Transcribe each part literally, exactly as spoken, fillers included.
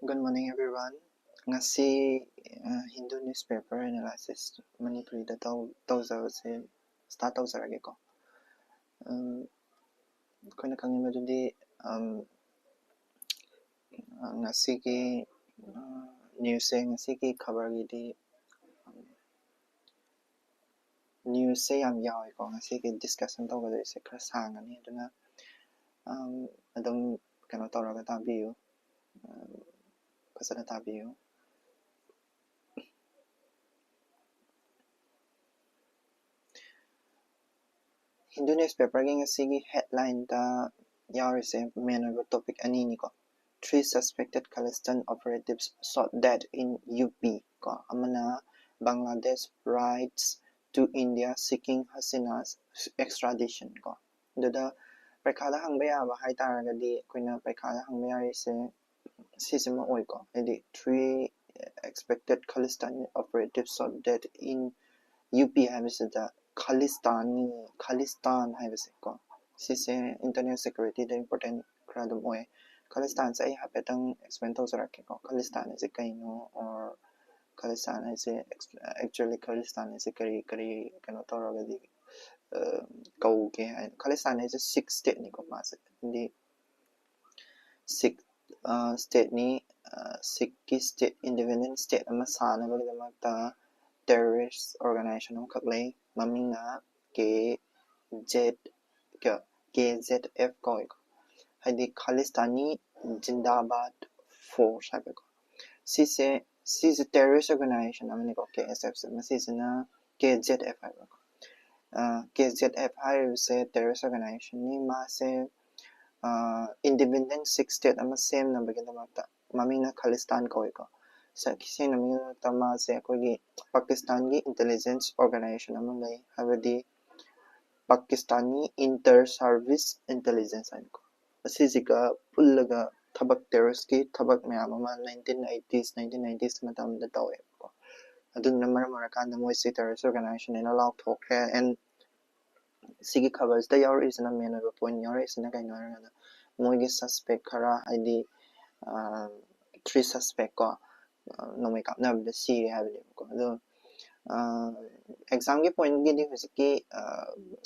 Good morning, everyone. ꯉꯁꯤ Hindu newspaper analysis ꯃꯅꯤꯄꯨꯔꯤꯗ ꯇꯧ ꯇꯧꯖꯕꯁꯦ ꯁ꯭ꯇꯥꯔꯠ ꯇꯧꯖꯔꯒꯦꯀꯣ꯫ ꯑꯩꯈꯣꯏꯅ ꯈꯪꯉꯤꯕꯗꯨꯗꯤ ꯉꯁꯤꯒꯤ ꯅ꯭ꯌꯨꯁꯁꯦ, ꯉꯁꯤꯒꯤ ꯈꯕꯔꯒꯤꯗꯤ ꯅ꯭ꯌꯨꯁꯁꯦ ꯌꯥꯝ ꯌꯥꯎꯋꯦꯀꯣ꯫ ꯉꯁꯤꯒꯤ ꯗꯤꯁꯀꯁꯟ ꯇꯧꯒꯗꯣꯏꯁꯦ ꯈꯔ ꯁꯥꯡꯉꯅꯤ, ꯑꯗꯨꯅ ꯑꯗꯨꯝ ꯀꯩꯅꯣ ꯇꯧꯔꯒ ꯇꯥꯕꯤꯌꯨ, ꯐꯖꯅ ꯇꯥꯕꯤꯌꯨ꯫ ꯍꯤꯟꯗꯨ ꯅ꯭ꯌꯨꯁꯄꯦꯄꯔꯒꯤ ꯉꯁꯤꯒꯤ ꯍꯦꯗꯂꯥꯏꯟꯗ ꯌꯥꯎꯔꯤꯁꯦ ꯃꯦꯟ ꯑꯣꯏꯕ topic ꯑꯅꯤꯅꯤꯀꯣ꯫ Three suspected Khalistan operatives shot dead in U P ꯀꯣ꯫ ꯑꯃꯅ Bangladesh rides to India seeking Hasina's extradition ꯀꯣ꯫ ꯑꯗꯨꯗ ꯄꯔꯤꯈꯥꯗ ꯍꯪꯕ ꯌꯥꯕ ꯍꯥꯏꯇꯥꯔꯒꯗꯤ ꯑꯩꯈꯣꯏꯅ ꯄꯔꯤꯈꯥꯗ ꯍꯪꯕ ꯌꯥꯔꯤꯁꯦ ꯁꯤꯁꯤꯃ ꯑꯣꯏꯀꯣ꯫ ꯍꯥꯏꯗꯤ three expected Khalistani operatives shot dead in U P ꯍꯥꯏꯕꯁꯤꯗ ꯈꯥꯂꯤꯁꯇꯥꯅꯤ, ꯈꯥꯂꯤꯁꯇꯥꯟ ꯍꯥꯏꯕꯁꯦ ꯀꯣ, ꯁꯤꯁꯦ ꯏꯟꯇꯔꯅꯦꯜ ꯁꯦꯀ꯭ꯌꯨꯔꯤꯇꯤꯗ ꯏꯝꯄꯣꯔꯇꯦꯟ ꯈꯔ ꯑꯗꯨꯝ ꯑꯣꯏ꯫ ꯈꯥꯂꯤꯁꯇꯥꯟꯁꯦ ꯑꯩ ꯍꯥꯏꯐꯦꯠꯇꯪ ꯑꯦꯛꯁꯄ꯭ꯂꯦꯟ ꯇꯧꯖꯔꯛꯀꯦꯀꯣ꯫ ꯈꯥꯂꯤꯁꯇꯥꯟ ꯍꯥꯏꯁꯦ ꯀꯩꯅꯣ, or ꯈꯥꯂꯤꯁꯇꯥꯟ ꯍꯥꯏꯁꯦ, actually ꯈꯥꯂꯤꯁꯇꯥꯟ ꯍꯥꯏꯁꯦ ꯀꯔꯤ ꯀꯔꯤ ꯀꯩꯅꯣ ꯇꯧꯔꯒꯗꯤ ꯀꯧꯒꯦ ꯍꯥꯏ, ꯈꯥꯂꯤꯁꯇꯥꯟ ꯍꯥꯏꯁꯦ ꯁꯤꯈ ꯁ꯭ꯇꯦꯠꯅꯤꯀꯣ꯫ ꯃꯥꯁꯦ ꯍꯥꯏꯗꯤ ꯁꯤꯈ ꯁ꯭ꯇꯦꯠꯅꯤ꯫ ꯁꯤꯈꯀꯤ ꯁ꯭ꯇꯦꯠ, ꯏꯟꯗꯤꯄꯦꯟꯗꯦꯟ ꯁ꯭ꯇꯦꯠ ꯑꯃ ꯁꯥꯅꯕꯒꯤꯗꯃꯛꯇ ꯇꯦꯔꯣꯔꯤꯁ ꯑꯣꯔꯒꯅꯥꯏꯖꯦꯁꯟ ꯑꯃꯈꯛ ꯂꯩ, ꯃꯃꯤꯡꯅ ꯀꯦ ꯖꯦꯠ ꯀꯦ ꯖꯦꯠ ꯑꯦꯐ ꯀꯧꯏꯀꯣ꯫ ꯍꯥꯏꯗꯤ ꯈꯥꯂꯤꯁꯇꯥꯅꯤ ꯖꯤꯟꯗꯥꯕꯥꯗ ꯐꯣꯔꯁ ꯍꯥꯏꯕꯀꯣ꯫ ꯁꯤꯁꯦ ꯁꯤꯁꯦ ꯇꯦꯔꯣꯔꯤꯁ ꯑꯣꯔꯒꯅꯥꯏꯖꯦꯁꯟ ꯑꯃꯅꯤꯀꯣ, ꯀꯦ ꯑꯦꯁ ꯑꯦꯐꯁꯦ꯫ ꯃꯁꯤꯁꯤꯅ ꯀꯦ ꯖꯦꯠ ꯑꯦꯐ ꯍꯥꯏꯕꯀꯣ꯫ ꯀꯦ ꯖꯦꯠ ꯑꯦꯐ ꯍꯥꯏꯔꯤꯕꯁꯦ ꯇꯦꯔꯣꯔꯤꯁ ꯑꯣꯔꯒꯅꯥꯏꯖꯦꯁꯟꯅꯤ꯫ ꯃꯥꯁꯦ ꯏꯟꯗꯤꯄꯦꯟꯗꯦꯟ ꯁꯤꯈ ꯁ꯭ꯇꯦꯠ ꯑꯃ ꯁꯦꯝꯅꯕꯒꯤꯗꯃꯛꯇ, ꯃꯃꯤꯡꯅ ꯈꯥꯂꯤꯁꯇꯥꯟ ꯀꯧꯏꯀꯣ꯫ ꯁꯦꯡꯅ ꯃꯤꯡꯗ ꯃꯥꯁꯦ ꯑꯩꯈꯣꯏꯒꯤ ꯄꯥꯀꯤꯁꯇꯥꯟꯒꯤ ꯏꯟꯇꯦꯂꯤꯖꯦꯟꯁ ꯑꯣꯔꯒꯅꯥꯏꯖꯦꯁꯟ ꯑꯃ ꯂꯩ, ꯍꯥꯏꯕꯗꯤ ꯄꯥꯀꯤꯁꯇꯥꯅꯤ ꯏꯟꯇꯔ ꯁꯥꯔꯚꯤꯁ ꯏꯟꯇꯦꯂꯤꯖꯦꯟꯁ ꯍꯥꯏꯅꯀꯣ꯫ ꯑꯁꯤꯁꯤꯒ ꯄꯨꯜꯂꯒ ꯊꯕꯛ, ꯇꯦꯔꯣꯔꯤꯁꯀꯤ ꯊꯕꯛ ꯃꯌꯥꯝ ꯑꯃ ꯅꯥꯏꯟꯇꯤꯟ ꯑꯩꯠꯇꯤꯁ, ꯅꯥꯏꯟꯇꯤꯟ ꯅꯥꯏꯟꯇꯤꯁ ꯃꯇꯝꯗ ꯇꯧꯋꯦꯕꯀꯣ꯫ ꯑꯗꯨꯅ ꯃꯔꯝ ꯑꯣꯏꯔꯀꯥꯟꯗ ꯃꯣꯏꯁꯦ ꯇꯦꯔꯣꯔꯤꯁ ꯑꯣꯔꯒꯅꯥꯏꯖꯦꯁꯟꯅꯦꯅ ꯂꯥꯎꯊꯣꯛꯈ꯭ꯔꯦ꯫ ꯑꯦꯟ ꯁꯤꯒꯤ ꯈꯕꯔꯁꯤꯗ ꯌꯥꯎꯔꯛꯏꯁꯤꯅ, ꯃꯦꯟ ꯑꯣꯏꯕ ꯄꯣꯏꯟ ꯌꯥꯎꯔꯛꯏꯁꯤꯅ ꯀꯩꯅꯣ ꯍꯥꯏꯔꯀꯥꯟꯗ, ꯃꯣꯏꯒꯤ ꯁꯁꯄꯦꯛ ꯈꯔ, ꯍꯥꯏꯗꯤ three suspect ꯀꯣ, ꯑ, ꯅꯣꯡꯃꯩ ꯀꯥꯞꯅꯕꯗ ꯁꯤꯔꯦ ꯍꯥꯏꯕꯅꯦꯕꯀꯣ꯫ ꯑꯗꯣ ꯑꯦꯛꯖꯥꯝꯒꯤ ꯄꯣꯏꯟꯒꯤꯗꯤ ꯍꯧꯖꯤꯛꯀꯤ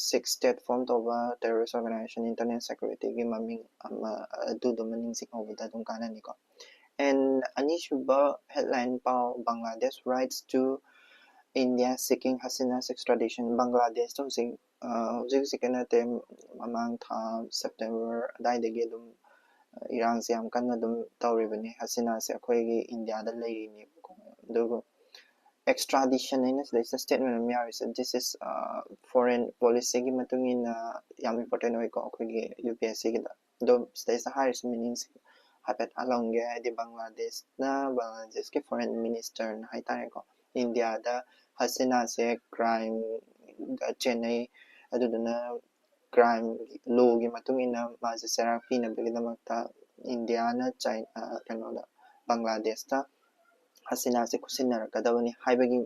ꯁꯤꯛꯁ ꯁ꯭ꯇꯦꯠ ꯐꯣꯔꯝ ꯇꯧꯕ ꯇꯦꯔꯣꯔꯤꯁ ꯑꯣꯔꯒꯅꯥꯏꯖꯦꯁꯟ ꯏꯟꯇꯔꯅꯦꯁꯅꯦꯜ ꯁꯦꯀ꯭ꯌꯨꯔꯤꯇꯤꯒꯤ ꯃꯃꯤꯡ ꯑꯃ, ꯑꯗꯨꯗꯨꯃ ꯅꯤꯡꯁꯤꯡꯍꯧꯕꯗ ꯑꯗꯨꯝ ꯀꯥꯟꯅꯅꯤꯀꯣ꯫ ꯑꯦꯟ ꯑꯅꯤꯁꯨꯕ ꯍꯦꯗꯂꯥꯏꯟ ꯄꯥꯎ, Bangladesh writes to India seeking Hasina's extradition. ꯕꯪꯒ꯭ꯂꯥꯗꯦꯁꯇ ꯍꯧꯖꯤꯛ, ꯑ, ꯍꯧꯖꯤꯛ ꯍꯧꯖꯤꯛꯀꯤ ꯅꯠꯇꯦ, ꯃꯃꯥꯡ ꯊꯥ ꯁꯦꯞꯇꯦꯝꯕꯔ ꯑꯗꯨꯋꯥꯏꯗꯒꯤ ꯑꯗꯨꯝ, ꯑ, ꯏꯔꯥꯡꯁꯦ ꯌꯥꯝ ꯀꯟꯅ ꯑꯗꯨꯝ ꯇꯧꯔꯤꯕꯅꯤ꯫ ꯍꯁꯤꯅꯥꯁꯦ ꯑꯩꯈꯣꯏꯒꯤ ꯏꯟꯗꯤꯌꯥꯗ ꯂꯩꯔꯤꯅꯦꯕꯀꯣ꯫ ꯑꯗꯨꯒ extradition ꯍꯥꯏꯅ ꯁꯤꯗꯩꯁꯤꯗ ꯁ꯭ꯇꯦꯠꯃꯦꯟ ꯑꯃ ꯌꯥꯎꯔꯤꯁꯦ, this is, ꯑ, foreign policyꯒꯤ ꯃꯇꯨꯡ ꯏꯟꯅ ꯌꯥꯝ ꯏꯝꯄꯣꯔꯇꯦꯟ ꯑꯣꯏꯀꯣ ꯑꯩꯈꯣꯏꯒꯤ ꯌꯨ ꯄꯤ ꯑꯦꯁ ꯁꯤꯒꯤꯗ꯫ ꯑꯗꯣ ꯁꯤꯗꯩꯁꯤꯗ ꯍꯥꯏꯔꯤꯁꯦ ꯃꯤꯅꯤꯡꯁꯦ ꯍꯥꯏꯐꯦꯠ ꯍꯜꯂꯝꯒꯦ, ꯍꯥꯏꯗꯤ ꯕꯪꯒ꯭ꯂꯥꯗꯦꯁꯅ, ꯕꯪꯒ꯭ꯂꯥꯗꯦꯁꯀꯤ ꯐꯣꯔꯦꯟ ꯃꯤꯅꯤꯁꯇꯔꯅ ꯍꯥꯏꯇꯥꯔꯦꯀꯣ, ꯏꯟꯗꯤꯌꯥꯗ ꯍꯁꯤꯅꯥꯁꯦ ꯀ꯭ꯔꯥꯏꯝꯒ ꯆꯦꯟꯅꯩ, ꯑꯗꯨꯗꯨꯅ ꯀ꯭ꯔꯥꯏꯝ ꯂꯣꯒꯤ ꯃꯇꯨꯡ ꯏꯟꯅ ꯃꯥꯁꯦ ꯆꯩꯔꯥꯛ ꯄꯤꯅꯕꯒꯤꯗꯃꯛꯇ ꯏꯟꯗꯤꯌꯥꯅ ꯆꯥꯏ-, ꯑ, ꯀꯩꯅꯣꯗ, ꯕꯪꯒ꯭ꯂꯥꯗꯦꯁꯇ ꯍꯁꯤꯅꯥꯁꯦ ꯈꯨꯠꯁꯤꯟꯅꯔꯛꯀꯗꯕꯅꯤ ꯍꯥꯏꯕꯒꯤ,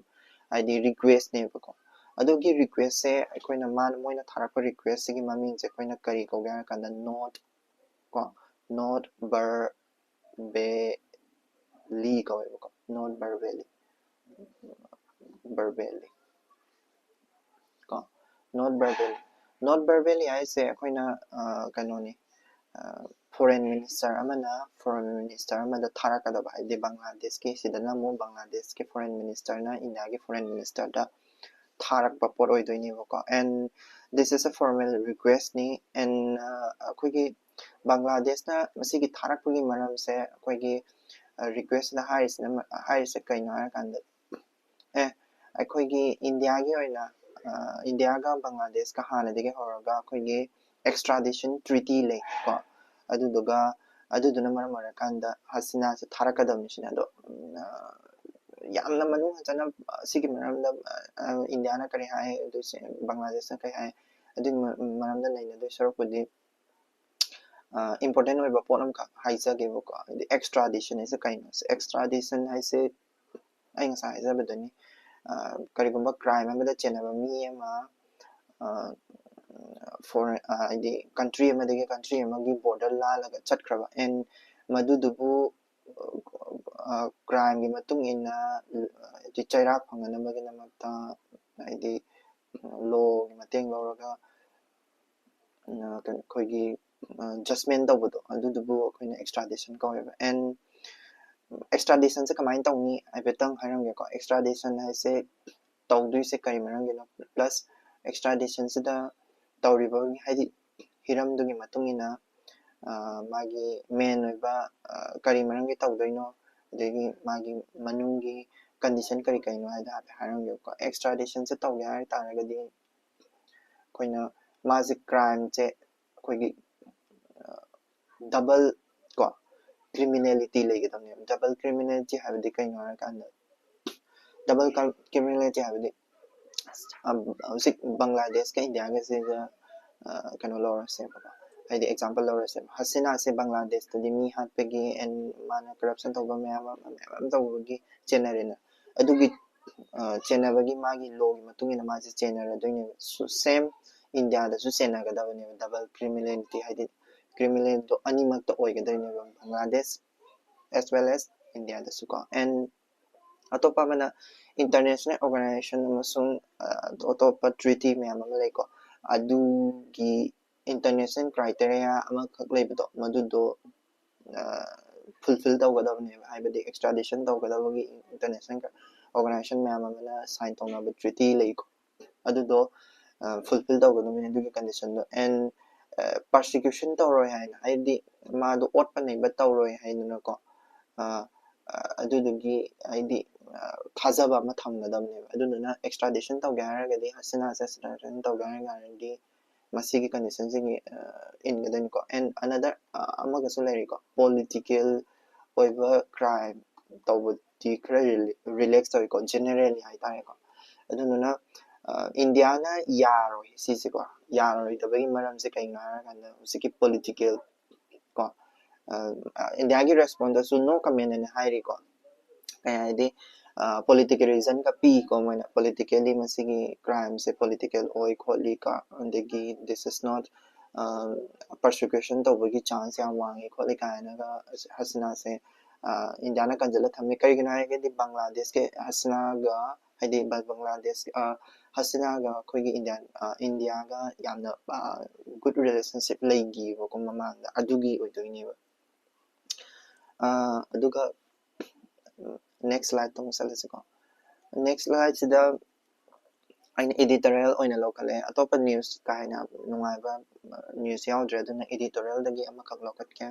ꯍꯥꯏꯗꯤ, ꯔꯤꯀ꯭ꯋꯦꯁꯅꯦꯕꯀꯣ꯫ ꯑꯗꯨꯒꯤ ꯔꯤꯀ꯭ꯋꯦꯁꯁꯦ ꯑꯩꯈꯣꯏꯅ, ꯃꯥꯅ, ꯃꯣꯏꯅ ꯊꯥꯔꯛꯄ ꯔꯤꯀ꯭ꯋꯦꯁꯁꯤꯒꯤ ꯃꯃꯤꯡꯁꯦ ꯑꯩꯈꯣꯏꯅ ꯀꯔꯤ ꯀꯧꯒꯦ ꯍꯥꯏꯔ ꯀꯥꯟꯗ, ꯅꯣꯔꯠ ꯀꯣ, ꯅꯣꯔꯠ ꯕꯔꯕꯦꯂꯤ ꯀꯧꯋꯦꯕꯀꯣ, ꯅꯣꯔꯠ ꯕꯔꯕꯦꯂꯤ, ꯕꯔꯕꯦꯂꯤ ꯀꯣ, ꯅꯣꯔꯠ ꯕꯔꯕꯦꯂꯤ꯫ ꯅꯣꯔꯠ ꯕꯔꯕꯦꯂꯤ ꯍꯥꯏꯁꯦ ꯑꯩꯈꯣꯏꯅ, ꯑ, ꯀꯩꯅꯣꯅꯤ, ꯐꯣꯔꯦꯟ ꯃꯤꯅꯤꯁꯇꯔ ꯑꯃꯅ ꯐꯣꯔꯦꯟ ꯃꯤꯅꯤꯁꯇꯔ ꯑꯃꯗ ꯊꯥꯔꯛꯀꯗꯕ, ꯍꯥꯏꯗꯤ ꯕꯪꯒ꯭ꯂꯥꯗꯦꯁꯀꯤ, ꯁꯤꯗꯅ ꯑꯃꯨꯛ ꯕꯪꯒ꯭ꯂꯥꯗꯦꯁꯀꯤ ꯐꯣꯔꯦꯟ ꯃꯤꯅꯤꯁꯇꯔꯅ ꯏꯟꯗꯤꯌꯥꯒꯤ ꯐꯣꯔꯦꯟ ꯃꯤꯅꯤꯁꯇꯔꯗ ꯊꯥꯔꯛꯄ ꯄꯣꯠ ꯑꯣꯏꯗꯣꯏꯅꯦꯕꯀꯣ꯫ And this is a formal request ꯅꯤ꯫ And, ꯑ, ꯑꯩꯈꯣꯏꯒꯤ ꯕꯪꯒ꯭ꯂꯥꯗꯦꯁꯅ ꯃꯁꯤꯒꯤ ꯊꯥꯔꯛꯄꯒꯤ ꯃꯔꯝꯁꯦ, ꯑꯩꯈꯣꯏꯒꯤ, ꯑ, ꯔꯤꯀ꯭ꯋꯦꯁꯁꯤꯗ ꯍꯥꯏꯔꯤꯁꯤꯅ, ꯍꯥꯏꯔꯤꯁꯦ ꯀꯩꯅꯣ ꯍꯥꯏꯔꯀꯥꯟꯗ, ꯑꯦ, ꯑꯩꯈꯣꯏꯒꯤ ꯏꯟꯗꯤꯌꯥꯒꯤ ꯑꯣꯏꯅ, ꯑ, ꯏꯟꯗꯤꯌꯥꯒ ꯕꯪꯒ꯭ꯂꯥꯗꯦꯁꯀ ꯍꯥꯟꯅꯗꯒꯤ ꯍꯧꯔꯒ ꯑꯩꯈꯣꯏꯒꯤ extradition treaty ꯂꯩ ꯀꯣ, ꯑꯗꯨꯗꯨꯒ, ꯑꯗꯨꯗꯨꯅ ꯃꯔꯝ ꯑꯣꯏꯔꯀꯥꯟꯗ ꯍꯁꯤꯅꯥꯁꯦ ꯊꯥꯔꯛꯀꯗꯕꯅꯤ ꯁꯤꯅꯤ꯫ ꯑꯗꯣ, ꯎꯝ, ꯑ, ꯌꯥꯝꯅ ꯃꯅꯨꯡ ꯍꯟꯖꯟꯅ, ꯑ, ꯁꯤꯒꯤ ꯃꯔꯝꯗ, ꯑ, ꯏꯟꯗꯤꯌꯥꯅ ꯀꯔꯤ ꯍꯥꯏ, ꯑꯗꯨ ꯁꯤ-, ꯕꯪꯒ꯭ꯂꯥꯗꯦꯁꯅ ꯀꯔꯤ ꯍꯥꯏ, ꯑꯗꯨꯒꯤ ꯃ-, ꯃꯔꯝꯗ ꯅꯩꯅꯗꯣꯏ ꯁꯔꯨꯛꯄꯨꯗꯤ, ꯑ, ꯏꯝꯄꯣꯔꯇꯦꯟ ꯑꯣꯏꯕ ꯄꯣꯠ ꯑꯃꯈꯛ ꯍꯥꯏꯖꯒꯦꯕꯀꯣ꯫ ꯍꯥꯏꯗꯤ extradition ꯍꯥꯏꯁꯦ ꯀꯩꯅꯣ? Extradition ꯍꯥꯏꯁꯦ ꯑꯩ ꯉꯁꯥꯏ ꯍꯥꯏꯖꯕꯗꯨꯅꯤ, ꯑ, ꯀꯔꯤꯒꯨꯝꯕ ꯀ꯭ꯔꯥꯏꯝ ꯑꯃꯗ ꯆꯦꯟꯅꯕ ꯃꯤ ꯑꯃ, ꯑ, ꯐꯣꯔꯦꯟ, ꯑ, ꯍꯥꯏꯗꯤ ꯀꯟꯇ꯭ꯔꯤ ꯑꯃꯗꯒꯤ ꯀꯟꯇ꯭ꯔꯤ ꯑꯃꯒꯤ ꯕꯣꯔꯗꯔ ꯂꯥꯜꯂꯒ ꯆꯠꯈ꯭ꯔꯕ, and ꯃꯗꯨꯗꯨꯕꯨ ꯀ꯭ꯔꯥꯏꯝꯒꯤ ꯃꯇꯨꯡ ꯏꯟꯅ ꯍꯥꯏꯗꯤ ꯆꯩꯔꯥꯛ ꯐꯪꯅꯅꯕꯒꯤꯗꯃꯛꯇ ꯍꯥꯏꯗꯤ ꯂꯣꯒꯤ ꯃꯇꯦꯡ ꯂꯧꯔꯒ ꯑꯩꯈꯣꯏꯒꯤ ꯖꯁꯃꯦꯟ ꯇꯧꯕꯗꯣ ꯑꯗꯨꯗꯨꯕꯨ ꯑꯩꯈꯣꯏꯅ ꯑꯦꯛꯁꯇ꯭ꯔꯥꯗꯤꯁꯟ ꯀꯧꯋꯦꯕ꯫ ꯑꯦꯟ ꯑꯦꯛꯁꯇ꯭ꯔꯥꯗꯤꯁꯟꯁꯦ ꯀꯃꯥꯏꯅ ꯇꯧꯅꯤ ꯍꯥꯏꯐꯦꯠꯇꯪ ꯍꯥꯏꯔꯝꯒꯦꯀꯣ꯫ ꯑꯦꯛꯁꯇ꯭ꯔꯥꯗꯤꯁꯟ ꯍꯥꯏꯁꯦ ꯇꯧꯗꯣꯏꯁꯦ ꯀꯔꯤ ꯃꯔꯝꯒꯤꯅꯣ, ꯄ꯭ꯂꯁ ꯑꯦꯛꯁꯇ꯭ꯔꯥꯗꯤꯁꯟꯁꯤꯗ ꯇꯧꯔꯤꯕ ꯍꯥꯏꯗꯤ ꯍꯤꯔꯝꯗꯨꯒꯤ ꯃꯇꯨꯡ ꯏꯟꯅ ꯃꯥꯒꯤ ꯃꯦꯟ ꯑꯣꯏꯕ ꯀꯔꯤ ꯃꯔꯝꯒꯤ ꯇꯧꯗꯣꯏꯅꯣ, ꯑꯗꯒꯤ ꯃꯥꯒꯤ ꯃꯅꯨꯡꯒꯤ ꯀꯟꯗꯤꯁꯟ ꯀꯔꯤ ꯀꯔꯤꯅꯣ ꯍꯥꯏꯗꯣ ꯍꯥꯏꯐꯦꯠ ꯍꯥꯏꯔꯝꯒꯦꯕꯀꯣ꯫ ꯑꯦꯛꯁꯇ꯭ꯔꯥꯗꯤꯁꯟꯁꯦ ꯇꯧꯒꯦ ꯍꯥꯏ ꯇꯥꯔꯒꯗꯤ ꯑꯩꯈꯣꯏꯅ ꯃꯥꯁꯦ ꯀ꯭ꯔꯥꯏꯝꯁꯦ ꯑꯩꯈꯣꯏꯒꯤ ꯗꯕꯜ ꯀꯣ ꯀ꯭ꯔꯤꯃꯤꯅꯦꯂꯤꯇꯤ ꯂꯩꯒꯗꯕꯅꯦꯕ꯫ ꯗꯕꯜ ꯀ꯭ꯔꯤꯃꯤꯅꯦꯂꯤꯇꯤ ꯍꯥꯏꯕꯗꯤ ꯀꯩꯅꯣ ꯍꯥꯏꯔꯀꯥꯟꯗ ꯗꯕꯜ ꯀ꯭ꯔꯤꯃꯤꯅꯦꯂꯤꯇꯤ ꯍꯥꯏꯕꯗꯤ ꯍꯧꯖꯤꯛ ꯕꯪꯒ꯭ꯂꯥꯗꯦꯁꯀ ꯏꯟꯗꯤꯌꯥꯒꯁꯤꯒ ꯀꯩꯅꯣ ꯂꯧꯔꯁꯦꯕꯀꯣ, ꯍꯥꯏꯗꯤ ꯑꯦꯛꯖꯥꯝꯄꯜ ꯂꯧꯔꯁꯦꯕ꯫ ꯍꯁꯤꯅꯥꯁꯦ ꯕꯪꯒ꯭ꯂꯥꯗꯦꯁꯇꯗꯤ ꯃꯤ ꯍꯥꯠꯄꯒꯤ ꯑꯦꯟ ꯃꯥꯅ ꯀꯔꯞꯁꯟ ꯇꯧꯕ ꯃꯌꯥꯝ ꯑꯃ ꯃꯌꯥꯝ ꯑꯃ ꯇꯧꯕꯒꯤ ꯆꯦꯟꯅꯔꯦꯅ꯫ ꯑꯗꯨꯒꯤ ꯆꯦꯟꯅꯕꯒꯤ ꯃꯥꯒꯤ ꯂꯣꯒꯤ ꯃꯇꯨꯡ ꯏꯟꯅ ꯃꯥꯁꯦ ꯆꯦꯟꯅꯔꯗꯣꯏꯅꯦꯕ꯫ ꯁꯦꯝ ꯏꯟꯗꯤꯌꯥꯗꯁꯨ ꯆꯦꯟꯅꯒꯗꯕꯅꯦꯕ ꯗꯕꯜ ꯀ꯭ꯔꯤꯃꯤꯅꯦꯂꯤꯇꯤ ꯍꯥꯏꯗꯤ ꯀ꯭ꯔꯤꯃꯤꯅꯦꯜꯗꯣ ꯑꯅꯤꯃꯛꯇ ꯑꯣꯏꯒꯗꯣꯏꯅꯦꯕ, ꯕꯪꯒ꯭ꯂꯥꯗꯦꯁ as well as ꯏꯟꯗꯤꯌꯥꯗꯁꯨ ꯀꯣ꯫ ꯑꯦꯟ ꯑꯇꯣꯞꯄ ꯑꯃꯅ ꯏꯟꯇꯔꯅꯦꯁꯅꯦꯜ ꯑꯣꯔꯒꯅꯥꯏꯖꯦꯁꯟ ꯑꯃꯁꯨꯡ ꯑꯇꯣꯞꯄ ꯇ꯭ꯔꯤꯇꯤ ꯃꯌꯥꯝ ꯑꯃ ꯂꯩꯀꯣ꯫ ꯑꯗꯨꯒꯤ ꯏꯟꯇꯔꯅꯦꯁꯅꯦꯜ ꯀ꯭ꯔꯥꯏꯇꯦꯔꯤꯌꯥ ꯑꯃꯈꯛ ꯂꯩꯕꯗꯣ ꯃꯗꯨꯗꯣ ꯐꯨꯜꯐꯤꯜ ꯇꯧꯒꯗꯕꯅꯦꯕ꯫ ꯍꯥꯏꯕꯗꯤ ꯑꯦꯛꯁꯇ꯭ꯔꯥꯗꯤꯁꯟ ꯇꯧꯒꯗꯕꯒꯤ ꯏꯟꯇꯔꯅꯦꯁꯅꯦꯜ ꯑꯣꯔꯒꯅꯥꯏꯖꯦꯁꯟ ꯃꯌꯥꯝ ꯑꯃꯅ ꯁꯥꯏꯟ ꯇꯧꯅꯕ ꯇ꯭ꯔꯤꯇꯤ ꯂꯩꯀꯣ꯫ ꯑꯗꯨꯗꯣ ꯐꯨꯜꯐꯤꯜ ꯇꯧꯒꯗꯕꯅꯤ ꯑꯗꯨꯒꯤ ꯀꯟꯗꯤꯁꯟꯗꯣ꯫ ꯑꯦꯟ ꯄꯥꯔꯁꯤꯀ꯭ꯌꯨꯁꯟ ꯇꯧꯔꯣꯏ ꯍꯥꯏꯅ, ꯍꯥꯏꯗꯤ ꯃꯥꯗꯣ ꯑꯣꯠꯄ ꯅꯩꯕ ꯇꯧꯔꯣꯏ ꯍꯥꯏꯗꯅꯀꯣ꯫ ꯑꯗꯨꯗꯨꯒꯤ ꯍꯥꯏꯗꯤ ꯊꯥꯖꯕ ꯑꯃ ꯊꯝꯒꯗꯕꯅꯦꯕ꯫ ꯑꯗꯨꯗꯨꯅ ꯑꯦꯛꯁꯇ꯭ꯔꯥꯗꯤꯁꯟ ꯇꯧꯒꯦ ꯍꯥꯏꯔꯒꯗꯤ, ꯍꯁꯤꯅꯥꯁꯦ ꯑꯦꯛꯁꯇ꯭ꯔꯥꯗꯤꯁꯟ ꯇꯧꯒꯦ ꯍꯥꯏꯔꯒꯗꯤ ꯃꯁꯤꯒꯤ ꯀꯟꯗꯤꯁꯟꯁꯤꯒꯤ ꯏꯟꯒꯗꯣꯏꯅꯤꯀꯣ꯫ ꯑꯦꯟ ꯑꯅꯗꯔ ꯑꯃꯒꯁꯨ ꯂꯩꯔꯤꯀꯣ, ꯄꯣꯂꯤꯇꯤꯀꯦꯜ ꯑꯣꯏꯕ ꯀ꯭ꯔꯥꯏꯝ ꯇꯧꯕꯗꯤ ꯈꯔ ꯔꯤꯂꯦꯛꯁ ꯇꯧꯋꯤꯀꯣ, ꯖꯦꯅꯔꯦꯜꯂꯤ ꯍꯥꯏꯇꯥꯔꯦꯀꯣ꯫ ꯑꯗꯨꯗꯨꯅ ꯏꯟꯗꯤꯌꯥꯅ ꯌꯥꯔꯣꯏ ꯁꯤꯁꯦꯀꯣ꯫ ꯌꯥꯔꯣꯏꯗꯕꯒꯤ ꯃꯔꯝꯁꯦ ꯀꯩꯅꯣ ꯍꯥꯏꯔꯀꯥꯟꯗ ꯍꯧꯖꯤꯛꯀꯤ ꯄꯣꯂꯤꯇꯤꯀꯦꯜ ꯀꯣ, ꯏꯟꯗꯤꯌꯥꯒꯤ ꯔꯦꯁꯄꯣꯟꯁꯇꯁꯨ ꯅꯣ ꯀꯃꯦꯟ ꯍꯥꯏꯅ ꯍꯥꯏꯔꯤꯀꯣ꯫ ꯀꯩ ꯍꯥꯏꯗꯤ ꯄꯣꯂꯤꯇꯤꯀꯦꯜ ꯔꯤꯖꯟꯒ ꯄꯤꯀꯣ ꯃꯣꯏꯅ, ꯄꯣꯂꯤꯇꯤꯀꯦꯜꯂꯤ ꯃꯁꯤꯒꯤ ꯀ꯭ꯔꯥꯏꯝꯁꯦ ꯄꯣꯂꯤꯇꯤꯀꯦꯜ ꯑꯣꯏ ꯈꯣꯠꯂꯤ ꯀꯣ, ꯑꯗꯒꯤ this is not ꯄꯔꯁꯤꯀ꯭ꯌꯨꯁꯟ ꯇꯧꯕꯒꯤ ꯆꯥꯟꯁ ꯌꯥꯝ ꯋꯥꯡꯉꯤ ꯈꯣꯠꯂꯤ ꯀꯥꯏꯅꯒ ꯍꯁꯤꯅꯥꯁꯦ ꯏꯟꯗꯤꯌꯥꯅ ꯀꯟꯁꯤꯜꯂ ꯊꯝꯃꯤ꯫ ꯀꯔꯤꯒꯤꯅꯣ ꯍꯥꯏꯔꯒꯗꯤ ꯕꯪꯒ꯭ꯂꯥꯗꯦꯁꯀꯤ ꯍꯁꯤꯅꯥꯒ, ꯍꯥꯏꯗꯤ ꯕ- ꯕꯪꯒ꯭ꯂꯥꯗꯦꯁ, ꯍꯁꯤꯅꯥꯒ ꯑꯩꯈꯣꯏꯒꯤ ꯏꯟꯗꯤꯌꯥ, ꯏꯟꯗꯤꯌꯥꯒ ꯌꯥꯝꯅ ꯒꯨꯗ ꯔꯤꯂꯦꯁꯟꯁꯤꯞ ꯂꯩꯈꯤꯕꯀꯣ ꯃꯃꯥꯡꯗ, ꯑꯗꯨꯒꯤ ꯑꯣꯏꯗꯣꯏꯅꯦꯕ꯫ ꯑꯗꯨꯒ next slide ꯇ ꯑꯃꯨꯛ ꯆꯠꯂꯁꯤꯀꯣ꯫ Next slide ꯁꯤꯗ ꯑꯩꯅ editorial ꯑꯣꯏꯅ ꯂꯧꯈꯠꯂꯦ꯫ ꯑꯇꯣꯞꯄ news ꯀꯥ ꯍꯦꯟꯅ ꯅꯨꯡꯉꯥꯏꯕ news ꯌꯥꯎꯗ꯭ꯔꯦ, ꯑꯗꯨꯅ editorial ꯗꯒꯤ ꯑꯃꯈꯛ ꯂꯧꯈꯠꯀꯦ꯫